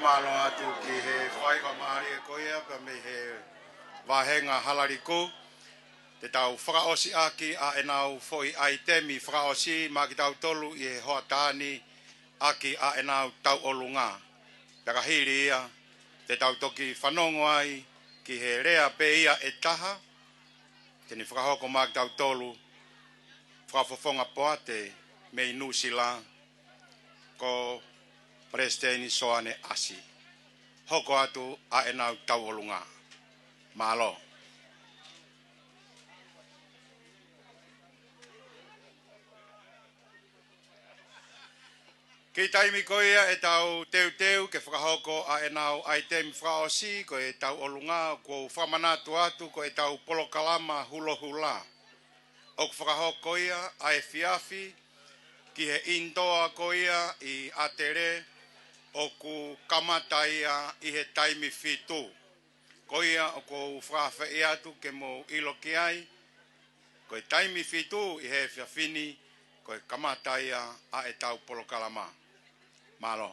Mālō atu ki he fakamālie ko ia pea mei he vāhenga Halaliku. Te tau fakaʻosi ʻaki ʻa ʻenau foʻi ʻaitemi fakaʻosi maʻa kitautolu ʻi he hoʻatā ni ʻaki ʻa ʻenau tauʻolunga. Pea ka hili ia, te tau toki fanongo ai ki he lea pē ia ʻe taha, te ne fakahoko maʻa kitautolu, Fakafofonga Poate mei Nuʻusila, ko Palesiteni Soane ʻAsi. Hoko atu ʻa ʻenau tauʻolunga. Mālō. Kiʻi taimi ko ia ʻe tau teuteu ke fakahoko ʻa ʻenau ʻaitemi fakaʻosi ko e tauʻolunga, ʻoku ou fakamanatu atu ko ʻetau polokalama hulohula ʻoku fakahoko ia ʻaefiafi ki he ʻinitoa ko ia ʻi ʻAtele, ʻoku kamata ia ʻi he taimi fitu. Ko ia ʻoku ou fakaafeʻi atu ke mou ʻilo ki ai, ko e taimi fitu ʻi he efiafi ni, ko e kamata ia ʻa ʻetau polokalama. Mālō.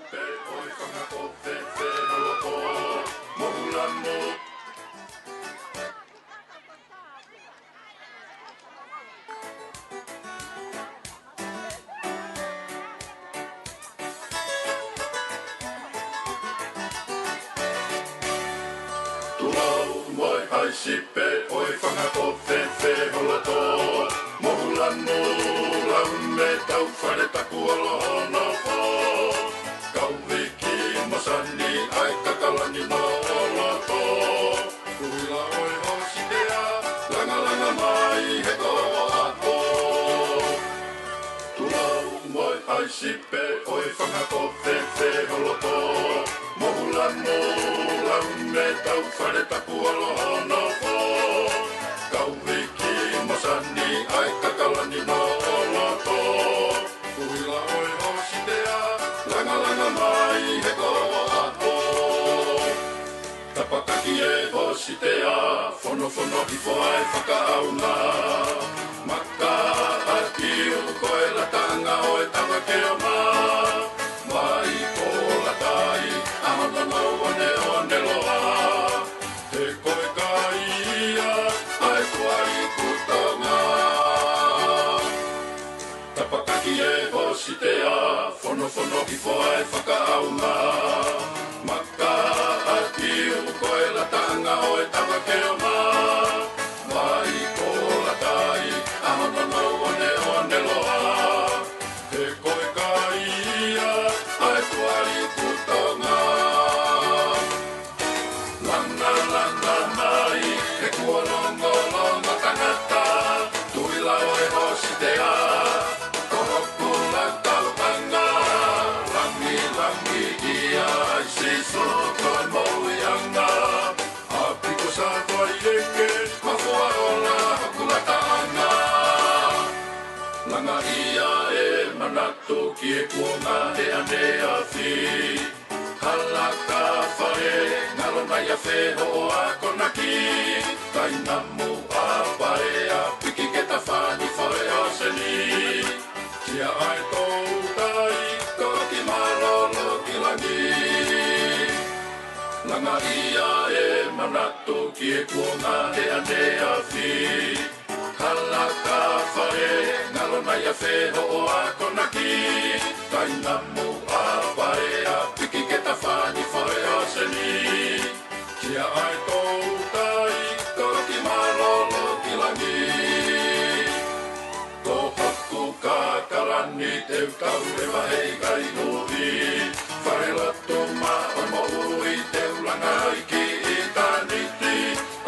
Pe ʻoe fanga ko fē fē holoto, mohu lanu. Tulau mo e haisi pe ʻoe fanga ko fē fē holoto, mohu lanu, lau me tau fale taku ʻolo hono fō. Kau viki masani ʻa e kakalani no ʻoloto. Kuhila ʻoe hositea, langalanga mai he ko ʻapo. Tulau mo e haisi pe ʻoe fanga ko fē fē holoto, mohu lanu, lau me tau fale taku ʻolo hono fō. Kau viki masani ʻa e kakalani no ʻoloto. Kuhila ʻoe hositea, langalanga mai he ko ʻapo. Tapakaki e hositea, fonofono hifo ʻa e fakaʻauna. Maka ʻa Kiu ko e lataʻanga ʻo e tava keona. Mai ko Latai, ʻa hono nau oneone loa. He ko e kai ia, ʻa e kuali kutonga. Tapakaki e hositea, fonofono hifo ʻa e fakaʻauna. Maka ʻa Kiu ko e lataʻanga ʻo e tava keona. Mai ko Latai, ʻa hono nau oneone loa. He ko e kai ia, ʻa e kuali kutonga. Langa, langa mai, he kuo longolongo tangata, tui lao e hositea, ko hoku lau tauʻanga, langilangiʻia ai Sīsū ko e moʻuiʻanga, ʻa piko sa koe eke, mafua ola hoku lataʻanga. Langaʻia e manatu ki he kuonga he ʻaneafi. Hala ka fale, ngalo mai a fe hoʻo akonaki. Kainamu a pae a piki ke tafani fale o seni. Tia ai tou tai, toki malolo ki langi. Langaʻia e manatu ki he kuonga he ʻaneafi. Hala ka fale, Fehoʻo akonaki, tainamu ʻa Paea, piki ke tafani fale ʻa Seni. Kia ai toutai, koloki mālōlō ki langi. Ko hoku kakalani te u tau leva he ʻikai nui. Fale lotu maʻa moʻui te u langa ai ki ʻitāniti.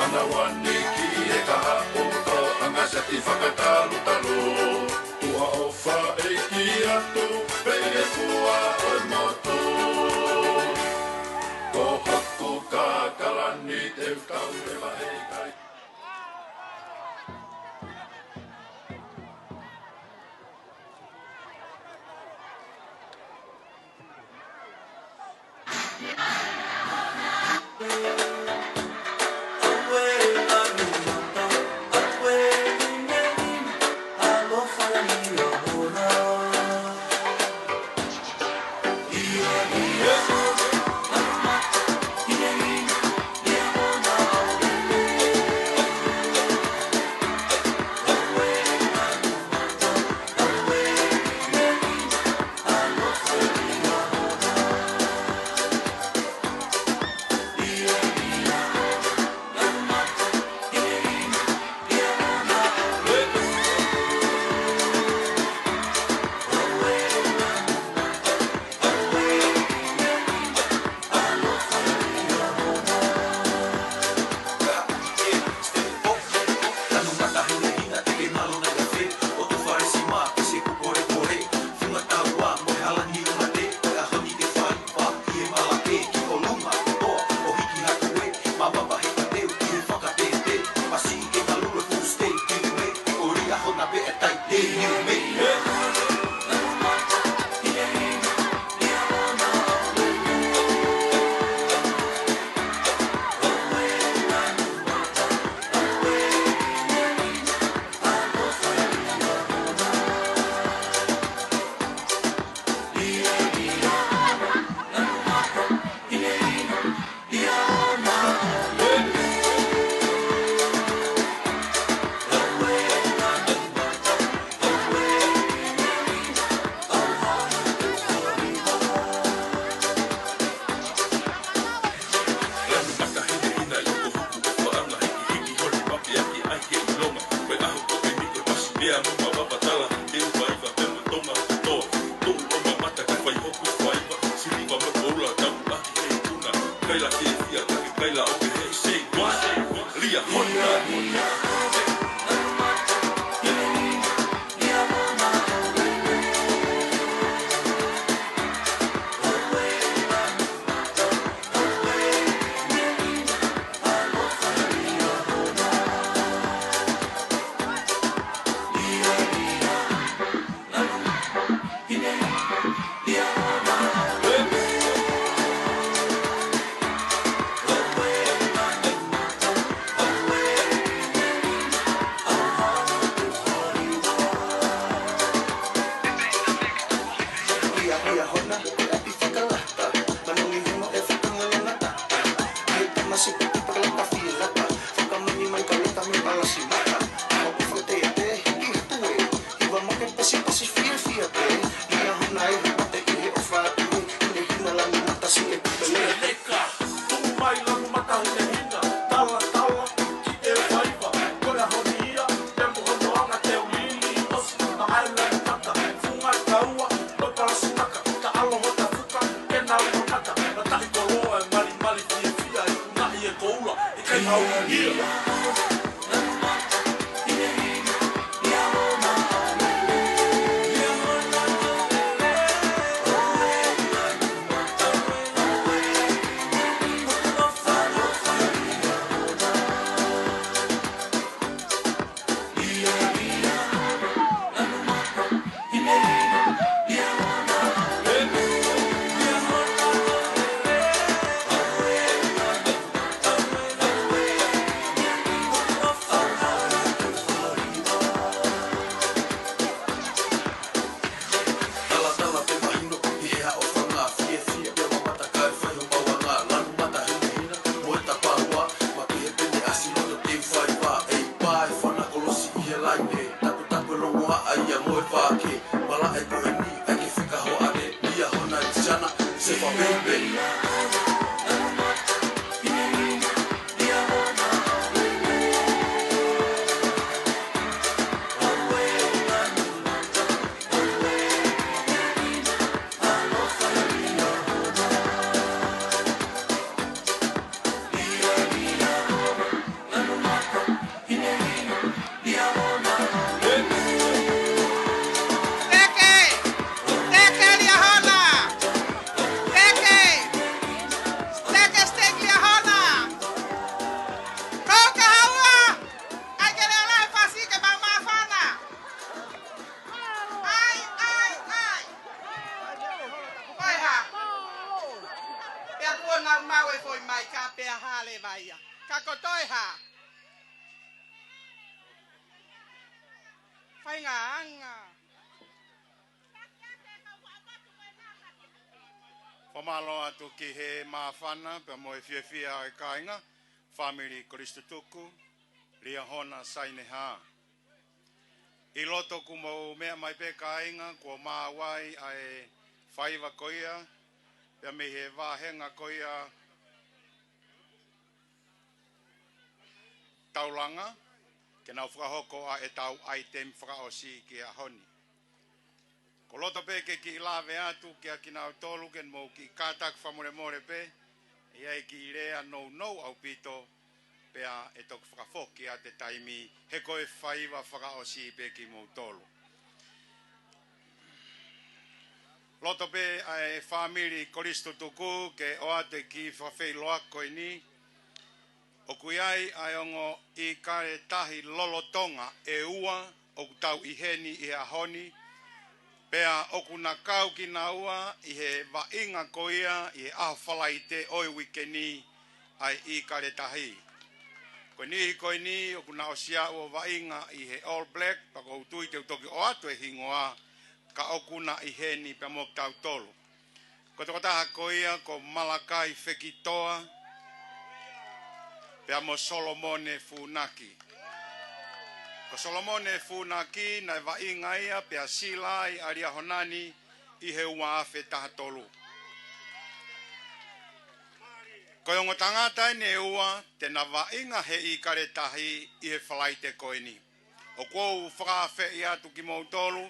Ana wani ki he kahaʻu ko anga seti fakatalutalu. Tua ʻofa ʻeiki atu, pele fua ʻo e motu. Ko hoku kakalani te u tau leva he ʻikai. Ia. Ka ko toe hā? Fai ngā anga. Fakamālō atu ki he māfana, pea mo e fiefia ʻa e kāinga, fāmili Kolisi Tutuku, Liahona Saineha. ʻI loto kuo mou meʻa mai pē kāinga, kuo maʻu ai ʻa e faiva ko ia, pea mei he vāhenga ko ia taulanga, ke nau fakahoko ʻa e tau ʻaitemi fakaʻosi ki he ʻaho ni. Ko loto pē ke kiʻi lave atu kia kinautolu ke mou kiʻi kātaki fakamolemole pē, ʻe ʻi ai e kiʻi lea nounou ʻaupito, pea ʻe toki fakafoki ʻa e taimi he ko e faiva fakaʻosi pē kimoutolu. Loto pē ʻa e fāmili Kolisi Tutuku ke ʻoatu e kiʻi fakafeʻiloaki ko eni, ʻoku ʻi ai ʻa e ongo ʻIkale Tahi lolotonga ʻe ua ʻoku tau ʻi heni ʻi he ʻaho ni, pea ʻoku na kau kinaua ʻi he vaʻinga ko ia ʻi he ʻaho Falaite ʻo e uike ni ʻa e ʻIkale Tahi. Ko e niʻihi ko eni ʻoku na ʻosi aʻu ʻo vaʻinga ʻi he All Black, pea ʻoku ou tui te u toki ʻoatu e hingoa, ka ʻoku na ʻi heni pea mo kitautolu. Ko e tokotaha ko ia ko Malakai Fekitoa, pea mo Solomone Funaki. Ko Solomone Funaki naʻe vaʻinga ia pea sila ai ʻa Liahona ni ʻi he ua afe taha tolu. Ko e ongo tangata eni ʻe ua te na vaʻinga he ʻIkale Tahi ʻi he Falaite ko eni. ʻOku ou fakaafeʻi atu kimoutolu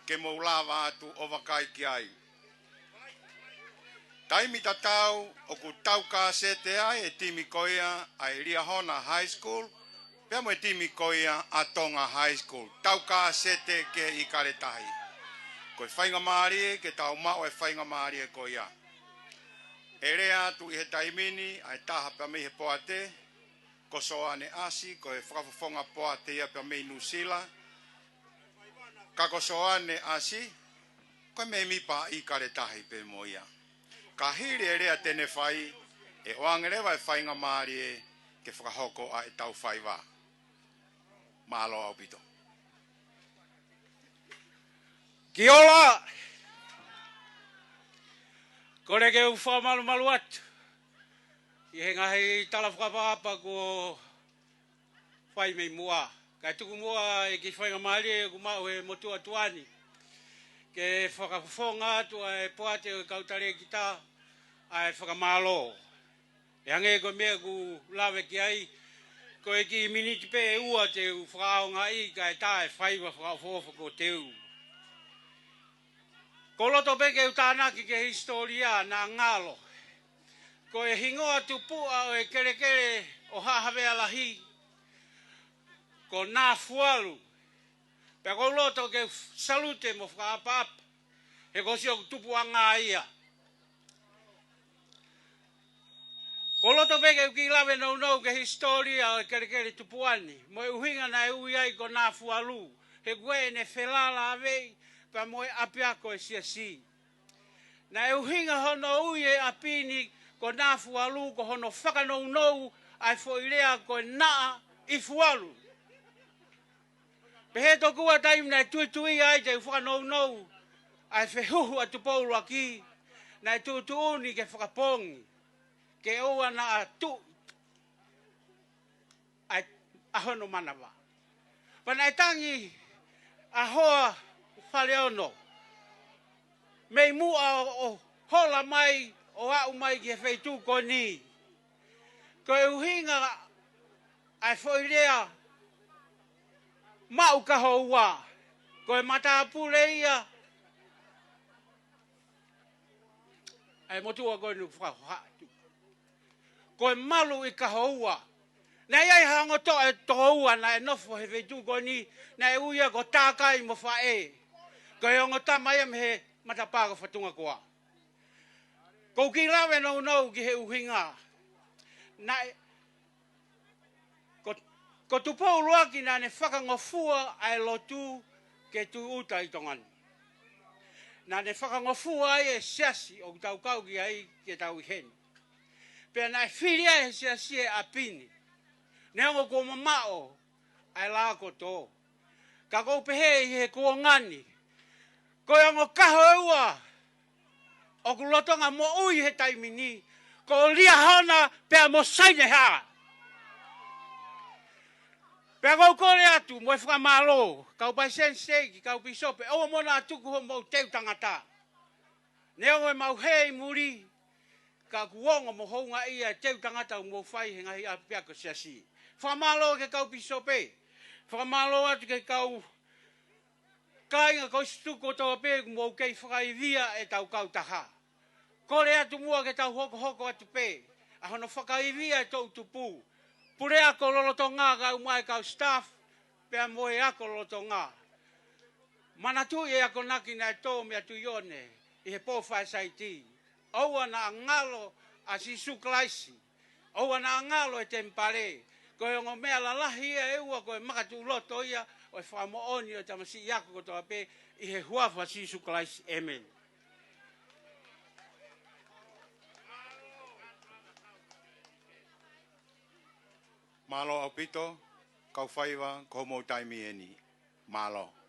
ke mou lava atu ʻo vakai ki ai. Taimi tatau ʻoku tau kasete ai e timi ko ia ʻa e Liahona High School, pea mo e timi ko ia ʻa Tonga High School. Tau kasete ki he ʻIkale Tahi. Ko e faingamālie ke tau maʻu e faingamālie ko ia. ʻE lea atu ʻi he taimi ni ʻa e taha pea mei he poate, ko Soane ʻAsi, ko e fakafofonga poate ia pea mei Nuʻusila. Ka ko Soane ʻAsi, ko e mēmipa ʻIkale Tahi pē mo ia. Ka hili e lea te ne fai, ʻe ʻoange leva e faingamālie ke fakahoko ʻa e tau faiva. Mālō ʻaupito. Kia ora. Kole ke u fakamalumalu atu ʻi he ngaahi tala fakaʻapaʻapa kuo fai mei muʻa. Kae tuku muʻa e kiʻi faingamālie ʻoku maʻu he motuʻa tuʻa ni ke fakafofonga atu ʻa e poate ʻo e kau talēkita ʻa e fakamālō. ʻE hangē ko e meʻa ʻoku lave ki ai, ko e kiʻi miniti pē ʻe ua te u fakaʻaongaʻi kae tā e faiva fakaʻofoʻofa kuo teu. Ko loto pē ke u tānaki ki he hisitōlia naʻa ngalo. Ko e hingoa tupuʻa ʻo e kelekele ʻo Haʻa Havea Lahi, ko Nafualu. Pea ko loto ke u salute mo fakaʻapaʻapa, he ko siʻoku tupuʻanga ia. Ko loto pē ke u kiʻi lave nounou ki he hisitōlia ʻo e kelekele tupuʻa ni, mo e ʻuhinga naʻe ui ai ko Nafualu, he ko ʻene felālāveʻi pea mo e ʻapiako e siasi. Naʻe ʻuhinga hono ui e ʻapi ni ko Nafualu, ko hono fakanounou ʻa e foʻi lea ko e naʻa ʻi Fualu. Pehē tokua taimi naʻe tuitui ai te u fakanounou ʻa e fehuhu ʻa Tupou ʻUluaki, naʻe tuʻutuʻuni ke fakapoongi, ke ʻoua naʻa tuʻu ʻa e, ʻa hono manava. Pea naʻe tangi ʻa Hoa Faleono mei muʻa ʻo, ʻo hola mai, ʻo aʻu mai ki he feituʻu ko eni. Ko e ʻuhinga ʻa e foʻi lea maʻu kahoua, ko e matāpule ia ʻa e motuʻa ko eni ʻoku fakahohaʻa atu. Ko e malu ʻi kahoua. Naʻe ʻi ai ha ongo toʻa ʻe toko ua naʻe nofo he feituʻu ko eni, naʻe ui ia ko Takai mo Faʻē. Ko e ongo tama ia mei he matapā ko Fatungakoa. Ko u kiʻi lave nounou ki he ʻuhinga. Naʻe, ko, ko Tupou ʻUluaki naʻa ne fakangofua ʻa e lotu ke tūʻuta ʻi Tonga ni. Naʻa ne fakangofua ai e siasi ʻoku tau kau ki ai ke tau ʻi heni. Pea naʻe fili ai he siasi e ʻapi ni. Neongo kuo mamaʻo ʻa e lā kotoa. Ka ʻoku ou pehē ʻi he kuonga ni, ko e ongo kaho ʻe ua ʻoku lolotonga moʻui he taimi ni, ko Liahona pea mo Sainehā. Pea ʻoku ou kole atu mo e fakamālō, kau palesiteni siteiki, kau pīsope, ʻoua muʻa naʻa tuku hoʻomou teu tangata. Neongo ʻemau hē ʻi muli, ka ʻoku ongo mo houngaʻia e teu tangata ʻoku mou fai he ngaahi ʻapiako siasi. Fakamālō ki he kau pīsope. Fakamālō atu ki he kau kāinga kolisi tuku kotoa pē ʻoku mou kei fakaivia ʻetau kautaha. Kole atu muʻa ke tau hokohoko atu pē ʻa hono fakaivia e toʻutupu. Puleako lolotonga kae ʻumaʻā e kau staff, pea mo e ako lolotonga. Manatuʻi e akonaki naʻe tō meia Tuʻione ʻi he pō faisaiti. ʻOua naʻa ngalo ʻa Sīsū Kalaisi. ʻOua naʻa ngalo e temipale. Ko e ongo meʻa lalahi ia ʻe ua, ko e makatuʻuloto ia ʻo e fakamoʻoni ʻo e tamasiʻi ako kotoa pē, ʻi he huafa ʻo Sīsū Kalaisi. ʻĒmeni. Mālō ʻaupito, kau faiva, ko hoʻomou taimi eni. Mālō.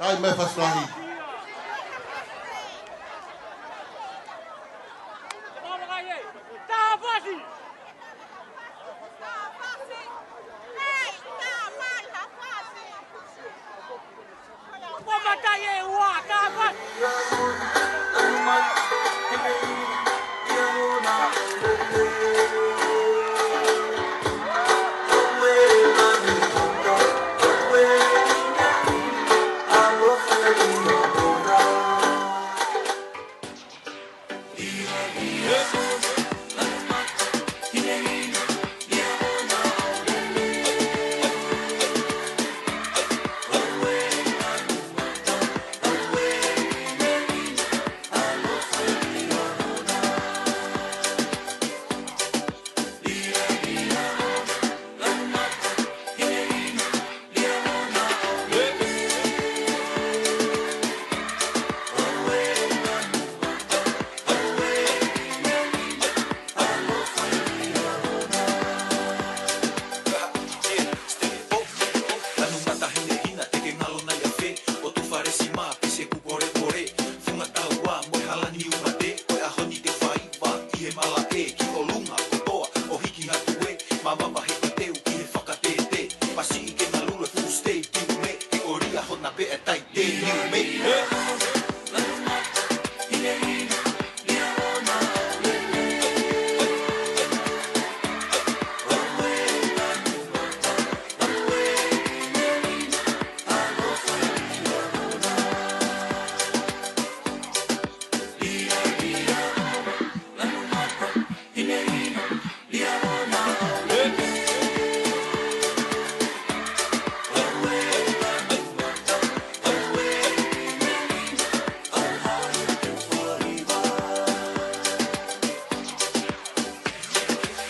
Kai mai fasi lahi. Lanu mata hinehina, te ke ngalo nai afe, ʻo tu fare si mā, pise ku pore pore, funga taua, mo e hala ni umate, ko e ʻaho ni te faiva, ʻi he malaʻe, ki ʻolunga, kotoa, ʻo hiki hatu e, mama mahi ko teu, ʻi he fakatete, pasi i ke ngalulu e fuʻu stay, tiu me, ke ʻoria hona pe e tai, te niu me.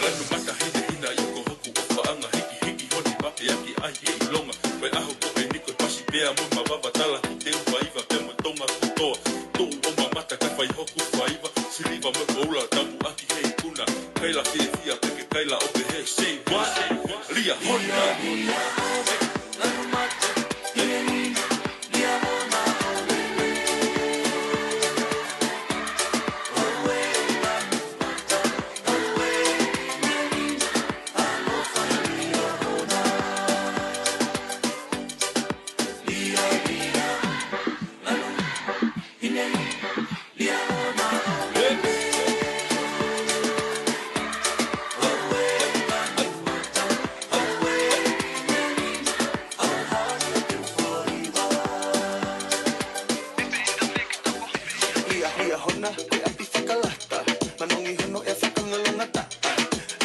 Lanu mata hinehina ia ko hoku ʻofaʻanga hikihiki honi make aki ai he ʻilonga. Ko e ʻaho ko eni ko e pasi pea mo mavava tala ki te uvaiva pea mo Tonga kotoa. Tuʻu ʻo mamata ka fai hoku faiva. Siliva mo koula tapu ʻaki he ikuna. Kaila fiefia pe ke kaila ʻo pehē say what? Liahona. Liahona, ko e ʻapi fakalata, manongi hono ʻea fakangalongata.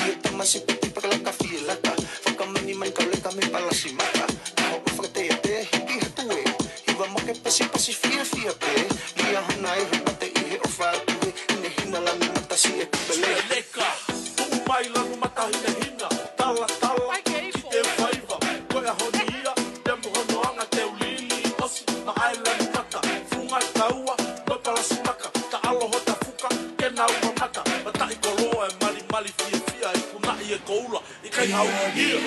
Ia tamasi piti pakalaka fielaka, fakamanimani kauleka mei palasi maka. Taho ʻo fakateate, hiki hatu e, hiva make pasipasi fiefia pē. Liahona ʻi he mate ʻi he ʻofa atu e, hinehina lanu mata siʻeku pele. Leka, tuʻu mai lanu mata hinehina, talatala, ki te faiva, ko e ʻaho ni ia, pea mo hono anga te u lili ʻosi, maʻa e lanu mata, funga taua, mo palasi maka, ta alo hota fuka, ke nau mamata, mataʻi koloa e malimali fiefia, ikunaʻi e koula, ʻikai hau ia.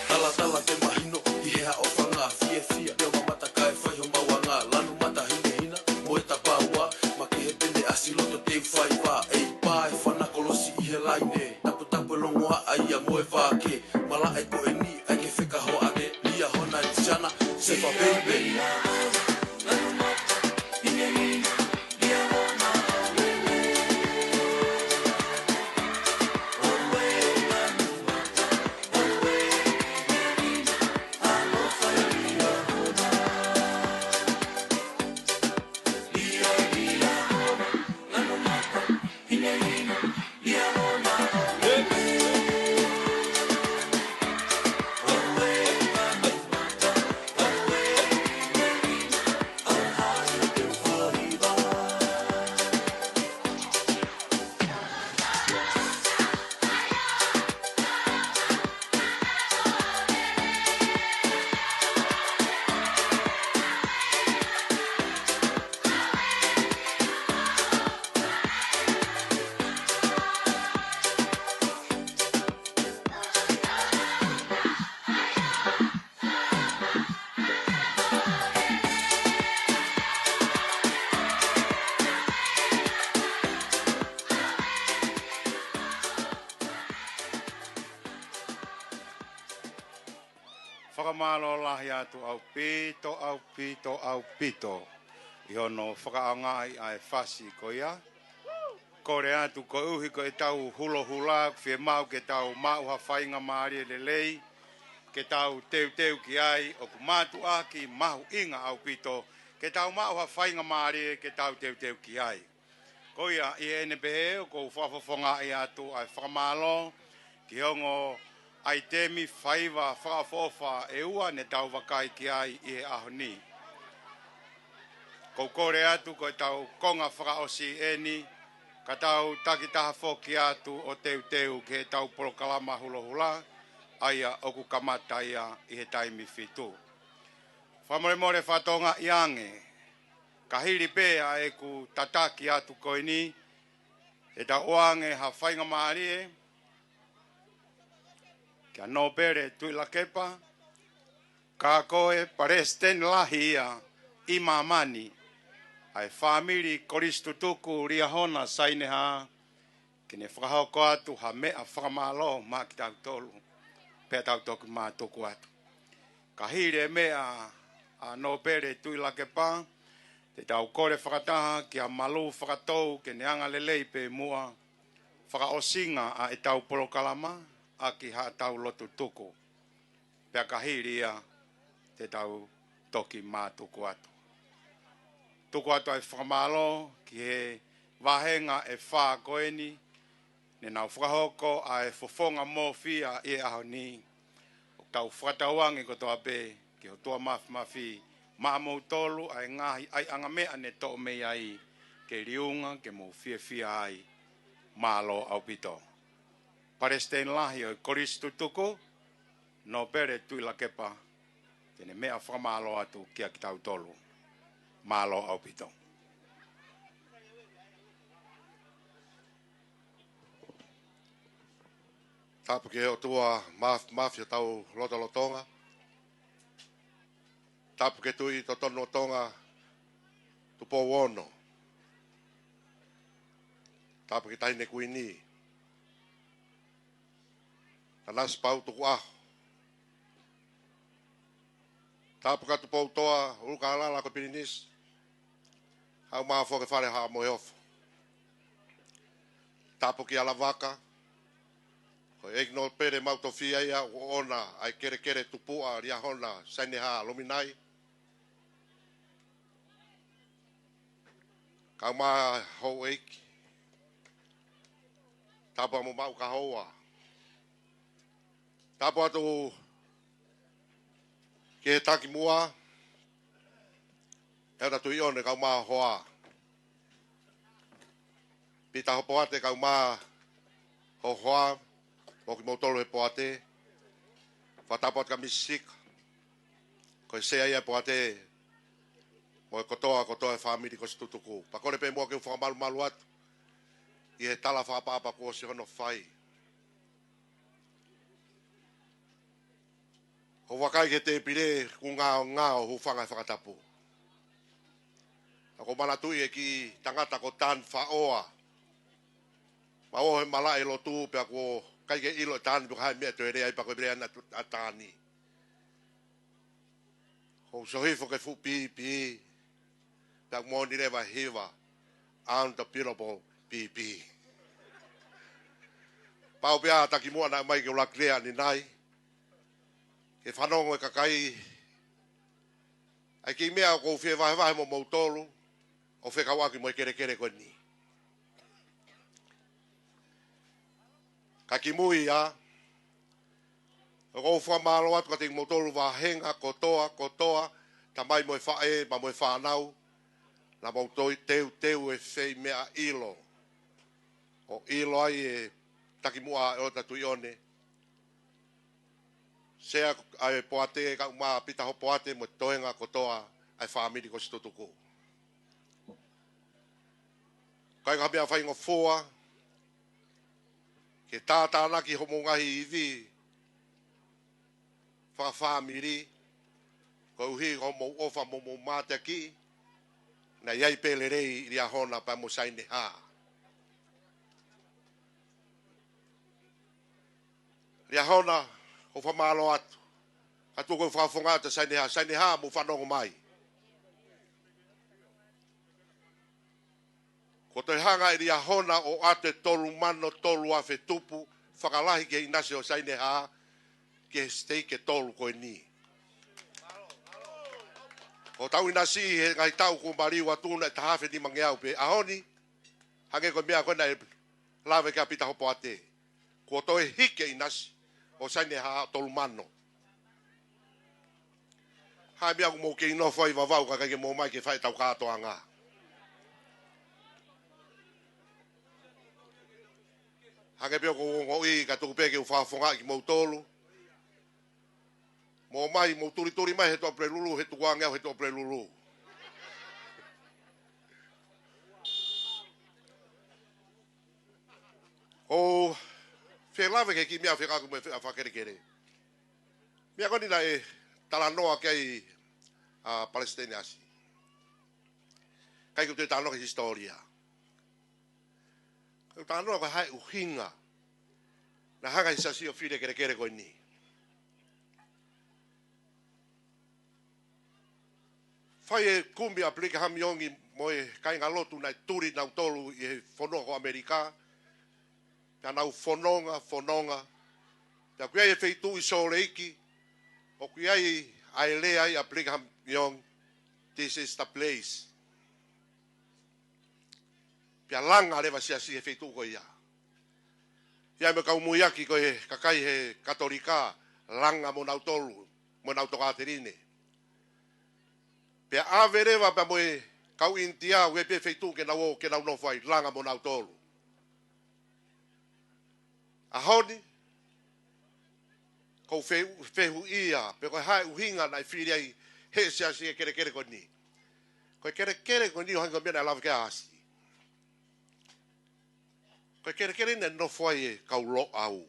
Talatala ke mahino ʻi he haʻofanga fiefia, te u mamata kae fai homau anga, lanu mata hinehina, mo e tapaua, makehe pene ʻasi loto te u faiva, ʻe pā e fana kolosi ʻi he laine, taputapu e longoaʻa ia mo e vake, malaʻe ko eni, ʻai ke fekahoʻa ake, Liahona Tiana, Sefa baby. Fakamālō lahi atu ʻaupito, ʻaupito, ʻaupito ʻi hono fakaʻaongaʻi ʻa e fasi ko ia. Kole atu koeʻuhi ko ʻetau hulohula, ʻoku fiemaʻu ke tau maʻu ha faingamālie lelei ke tau teuteu ki ai, ʻoku mātuʻaki mahuʻinga ʻaupito ke tau maʻu ha faingamālie ke tau teuteu ki ai. Ko ia, ʻi heʻene pehē, ʻoku ou fakafofongaʻi atu ʻa e fakamālō ki he ongo ʻaitemi faiva fakaʻofoʻofa ʻe ua ne tau vakai ki ai ʻi he ʻaho ni. ʻOku ou kole atu ko ʻetau konga fakaʻosi ʻeni, ka tau takitaha foki atu ʻo teuteu ki heʻetau polokalama hulohula, ʻa ia ʻoku kamata ia ʻi he taimi fitu. Fakamolemole fatongia ange, ka hili pē ʻa ʻeku tataki atu ko eni, te tau ʻoange ha faingamālie kia Nōpele Tuʻilakepa, ka ko e Palesiteni Lahi ia ʻi māmani ʻa e fāmili Kolisi Tutuku Liahona Saineha, ke ne fakahoko atu ha meʻa fakamālō maʻa kitautolu, pea tau toki mātuku atu. Ka hili e meʻa ʻa Nōpele Tuʻilakepa, te tau kole fakataha kia Malū Fakatou ke ne anga lelei pē muʻa fakaʻosinga ʻa ʻetau polokalama ʻaki haʻatau lotu tuku. Pea ka hili ia, te tau toki mātuku atu. Tuku atu ʻa e fakamālō ki he vāhenga ʻe fā ko eni, ne nau fakahoko ʻa e fofonga mōfia ʻi he ʻaho ni. ʻOku tau fakatauange kotoa pē ki he ʻOtua Māfimafi maʻamoutolu ʻa e ngaahi ʻaiʻanga meʻa ne toʻo mei ai ke liunga ke mou fiefia ai. Mālō ʻaupito. Palesiteni Lahi ʻo e Kolisi Tutuku, Nōpele Tuʻilakepa, te ne meʻa fakamālō atu kia kitautolu. Mālō ʻaupito. Tapu ki he ʻOtua Māf-, Māfimafi ʻo hotau lotolotonga. Tapu ki he Tuʻi totonu ʻo Tonga, Tupou Ono. Tapu ki he Taʻahine Kuini, Nanasipauʻu Tukuʻaho. Tapu kia Tupoutoʻa ʻUlukalala ko e Pilinisi, Haʻamoheofo, ke fale Haʻamoheofo. Tapu kia Lavaka, ko e ʻEiki Nōpele maʻu tofiʻa ia ʻoku ʻoʻona ʻa e kelekele tupuʻa Liahona Saineha Lominai. Kae ʻumaʻā houʻeiki, tapu mo Maʻu Kahoua. Tapu atu ki he takimuʻa, ʻEletā Tuʻiʻone kae ʻumaʻā hoa. Pita Hopoate kae ʻumaʻā ho hoa, mo kimoutolu he poate. Fakatapu atu kia Misi Sika, ko e sea ia e poate, mo e kotoa, kotoa e fāmili Kolisi Tutuku. Pea kole pē muʻa ke u fakamalumalu atu ʻi he tala fakaʻapaʻapa kuo ʻosi hono fai. ʻOku vakai ki he tēpile, kuo ngaongao, hūfanga he fakatapu. ʻOku ou manatuʻi e kiʻi tangata ko Tani Faʻoa. Mau ō he malaʻe lotu pea kuo ʻikai ke ʻilo ʻe Tani pe ko e hā e meʻa ʻe toe lea ai, pea ko e lea ʻa Tani: ʻOku ou sio hifo ki he fuʻu pīpī, pea ʻoku moʻoni leva e hiva, unbeatable pīpī. Pau pē ʻa e takimuʻa naʻe ʻomai ke u ʻuluaki lea ʻanenai, ke fanongo e kakai ʻa e kiʻi meʻa ʻoku ou fie vahevahe mo moutolu, ʻo fekauʻaki mo e kelekele ko eni. Ka kimui ia, ʻoku ou fakamālō atu kiate kimoutolu vāhenga kotoa, kotoa, tamai mo e faʻē, pea mo e fānau, naʻa mou toe teuteu e feimeʻa ʻilo, ʻo ʻilo ai e takimuʻa ʻa ʻEletā Tuʻiʻone, sea ʻa e poate kae ʻumaʻā Pita Hopoate mo e toenga kotoa ʻa e fāmili Kolisi Tutuku. ʻIkai ko ha meʻa faingofua ke tātānaki hoʻomou ngaahi ivi fakafāmili, koeʻuhi ko hoʻomou ʻofa mo hoʻomou mateakiʻi, naʻe ʻi ai pē lelei ʻi Liahona pea mo Saineha. Liahona, ʻoku ou fakamālō atu. Ka tuku e fakafofonga ʻa Saineha, Saineha, mou fanongo mai. Kuo toe hanga ʻe Liahona ʻo ʻoatu e tolu mano tolu afe tupu fakalahi ki he ʻinasi ʻo Saineha, ki he siteiki ʻe tolu ko eni. Ko hotau ʻinasi he ngaahi taʻu kuo maliu atu naʻe taha afe nimangeau pē, ʻaho ni, hangē ko e meʻa ko ē naʻe lave ki ai ʻa Pita Hopoate, kuo toe hiki e ʻinasi ʻo Saineha ʻo tolu mano. Hā e meʻa ʻoku mou kei nofo ai ʻi Vavaʻu kae ʻikai ke mou ō mai ke fai ʻetau kātoanga? Hangē pē ʻoku ou ongoʻi, ka tuku pē ke u fakafofongaʻi kimoutolu. Mou ō mai, mou tulituli mai he Tuʻapulelulu, he tukuange au he Tuʻapulelulu. ʻOku ou fie lave ki he kiʻi meʻa fekauʻaki mo e fe-, ʻa e fakakelekele. Meʻa ko eni naʻe talanoa ki ai ʻa Palesiteni ʻAsi. ʻIkai ke u toe talanoa ki he hisitōlia. Ka u talanoa ko e hā e ʻuhinga naʻe hanga ʻe he Siasi ʻo fili e kelekele ko eni. Fai e kumi ʻa Brigham Young mo e kāingalotu naʻe tuli nautolu ʻi he fonua ko ʻAmelika. Pea nau fononga, fononga. Pea ʻoku ʻi ai e feituʻu ʻi Sōleki ʻoku ʻi ai ʻa e lea ai ʻa Brigham Young, "This is the place." Pea langa leva e Siasi he feituʻu ko ia. ʻI ai mo e kau muiaki ko e kakai he Katolika, langa mo nautolu, mo nau tokāteline. Pea ʻave leva pea mo e kau ʻInitia, ʻoku ʻi ai pē feituʻu ke nau ō, ke nau nofo ai, langa mo nautolu. ʻAho ni, ʻoku ou fe-, fehuʻia pe ko e hā e ʻuhinga naʻe fili ai ʻe he Siasi e kelekele ko eni. Ko e kelekele ko eni ʻo hangē ko e meʻa naʻe lave ki ai ʻa ʻAsi. Ko e kelekele naʻe nofo ai e kau Loʻau.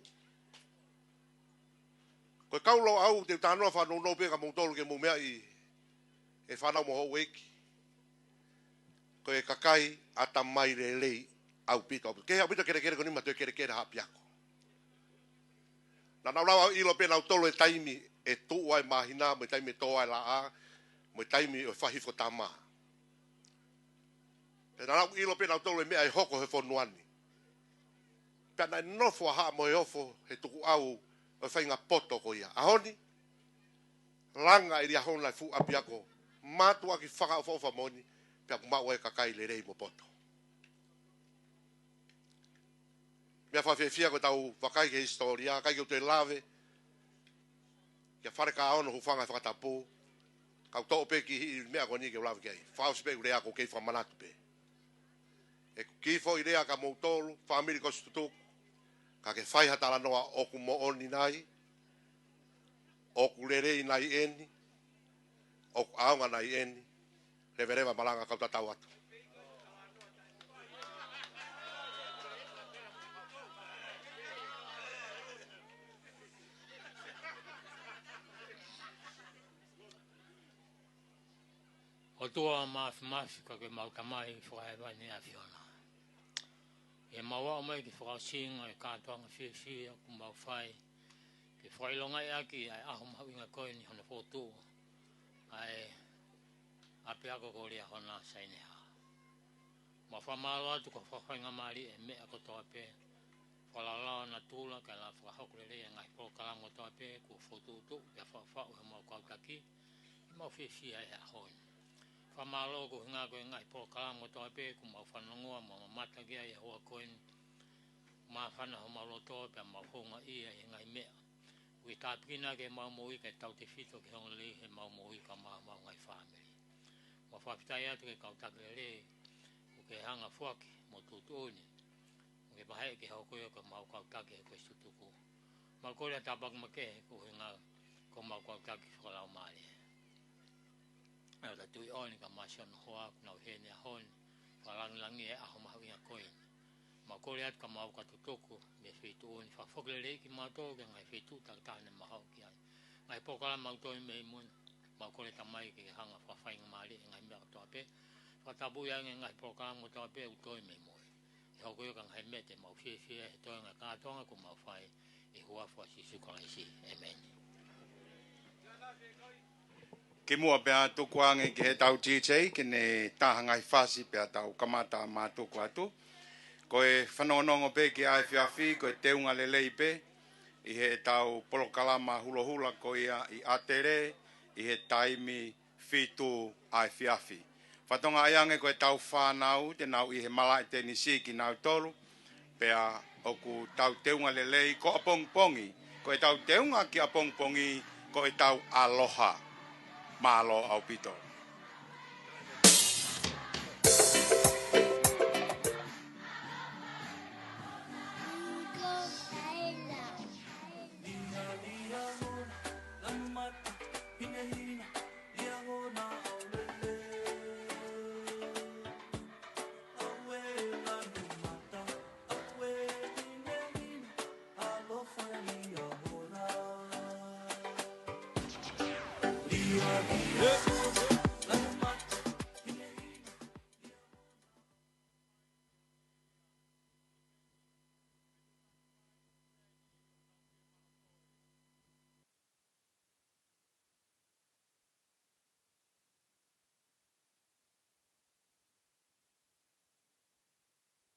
Ko e kau Loʻau, te u talanoa fakanounou pē kia moutolu ke mou meaʻi, e fānau mo houʻeiki. Ko e kakai ʻatamai lelei ʻaupito, ʻaupito. Kehe ʻaupito e kelekele ko eni mo e kelekele ʻa Haʻapiako. Naʻa nau lava ʻo ʻilo pē nautolu e taimi ʻe tuʻu ai e māhina, mo e taimi ʻe tō ai e laʻā, mo e taimi ʻo e fai hifo e tama. Pea naʻa nau ʻilo pē nautolu e meʻa ʻe hoko he fonua ni. Pea naʻe nofo ʻa Haʻa Moheofo he tukuʻau ʻo e faʻahinga poto ko ia. ʻAho ni, langa ʻe Liahona e fuʻu ʻapiako, mātuʻaki fakaʻofoʻofa moʻoni, pea ʻoku maʻu ai e kakai lelei mo poto. Meʻa fakafiefia ko ʻetau vakai ki he hisitōlia, ʻikai ke u toe lave kia Falekaono, hūfanga he fakatapu, ka u toʻo pē kiʻi meʻa ko eni ke u lave ki ai. Fakaʻosi pē ʻeku lea, ʻoku ou kei fakamanatu pē. ʻEku kiʻi foʻi lea kia moutolu, fāmili ko Situtuku, ka ke fai ha talanoa ʻoku moʻoni nai, ʻoku lelei nai eni, ʻoku ʻaonga nai eni, leveleva e malanga, kau tatau atu. ʻOtua Māfimafi, ko homau Tamai Fakahēvani ʻa e ʻAfiona. ʻI heʻemau aʻu mai ki he fakaʻosinga ʻo e kātoanga fiefia kuo mau fai, ke fakaʻilongaʻi ʻaki ʻa e ʻaho mahuʻinga ko eni hono fokotuʻu ʻa e ʻapiako ko Liahona Saineha. Mau fakamālō atu ko e fakafaingamālie e meʻa kotoa pē, fakalaulauloto natula kae lava fakahoko lelei e ngaahi polokalama kotoa pē kuo fokotuʻutuʻu pea faʻufaʻu ʻe homau kau taki, ʻi heʻemau fiefia he ʻaho ni. Fakamālō koeʻuhinga ko e ngaahi polokalama kotoa pē kuo mau fanongoa mo mamata ki ai he houa ko eni, māfana homau loto pea mau houngaʻia he ngaahi meʻa ʻoku ke tāpuekina ʻaki ʻemau moʻui kae tautefito ki he ongoongolelei heʻemau moʻui kae ʻumaʻā homau ngaahi fāmili. Mau fakafetaʻi atu ki he kau taki lelei ʻoku ke hanga ʻo foaki mo tuʻutuʻuni, ʻoku ke vaheʻi ke hoko ia ko homau kau taki he ko Situtuku. Mau kole ha tāpuaki makehe koeʻuhinga ko homau kau taki fakalaumālie. ʻA ia ʻoku tau tui ʻoni ka masi hono hoa kuo nau ʻi heni he ʻaho ni, fakalangilangiʻi e ʻaho mahuʻinga ko eni. Mau kole atu ka mau ka tutuku mei he feituʻu ni, fakafoki lelei kimautolu ki he ngaahi feituʻu takitaha ne mau haʻu ki ai. Ngaahi polokalama ʻoku toe mei mui, mau kole Tamai ke ke hanga ʻo fakafaingamālieʻi e ngaahi meʻa kotoa pē. Fakatapui ange e ngaahi polokalama kotoa pē ʻoku toe mei mui, ke hoko ia ko e ngaahi meʻa te mau fiefia he toenga e kātoanga kuo mau fai, ʻi he huafa ʻo Sīsū Kalaisi. ʻĒmeni. Kimuʻa pea tuku ange ki heʻetau D J ke ne tā ha ngaahi fasi pea tau kamata mātuku atu. Ko e fanongonongo pē ki ʻaefiafi, ko e teunga lelei pē ʻi heʻetau polokalama hulohula ko ia ʻi ʻAtele, ʻi he taimi fitu ʻaefiafi. Fatongia ange ko ʻetau fānau, te nau ʻi he malaʻe tenisi kinautolu, pea ʻoku tau teunga lelei ko ʻapongipongi, ko ʻetau teunga ki ʻapongipongi, ko ʻetau aloha. Mālō ʻaupito.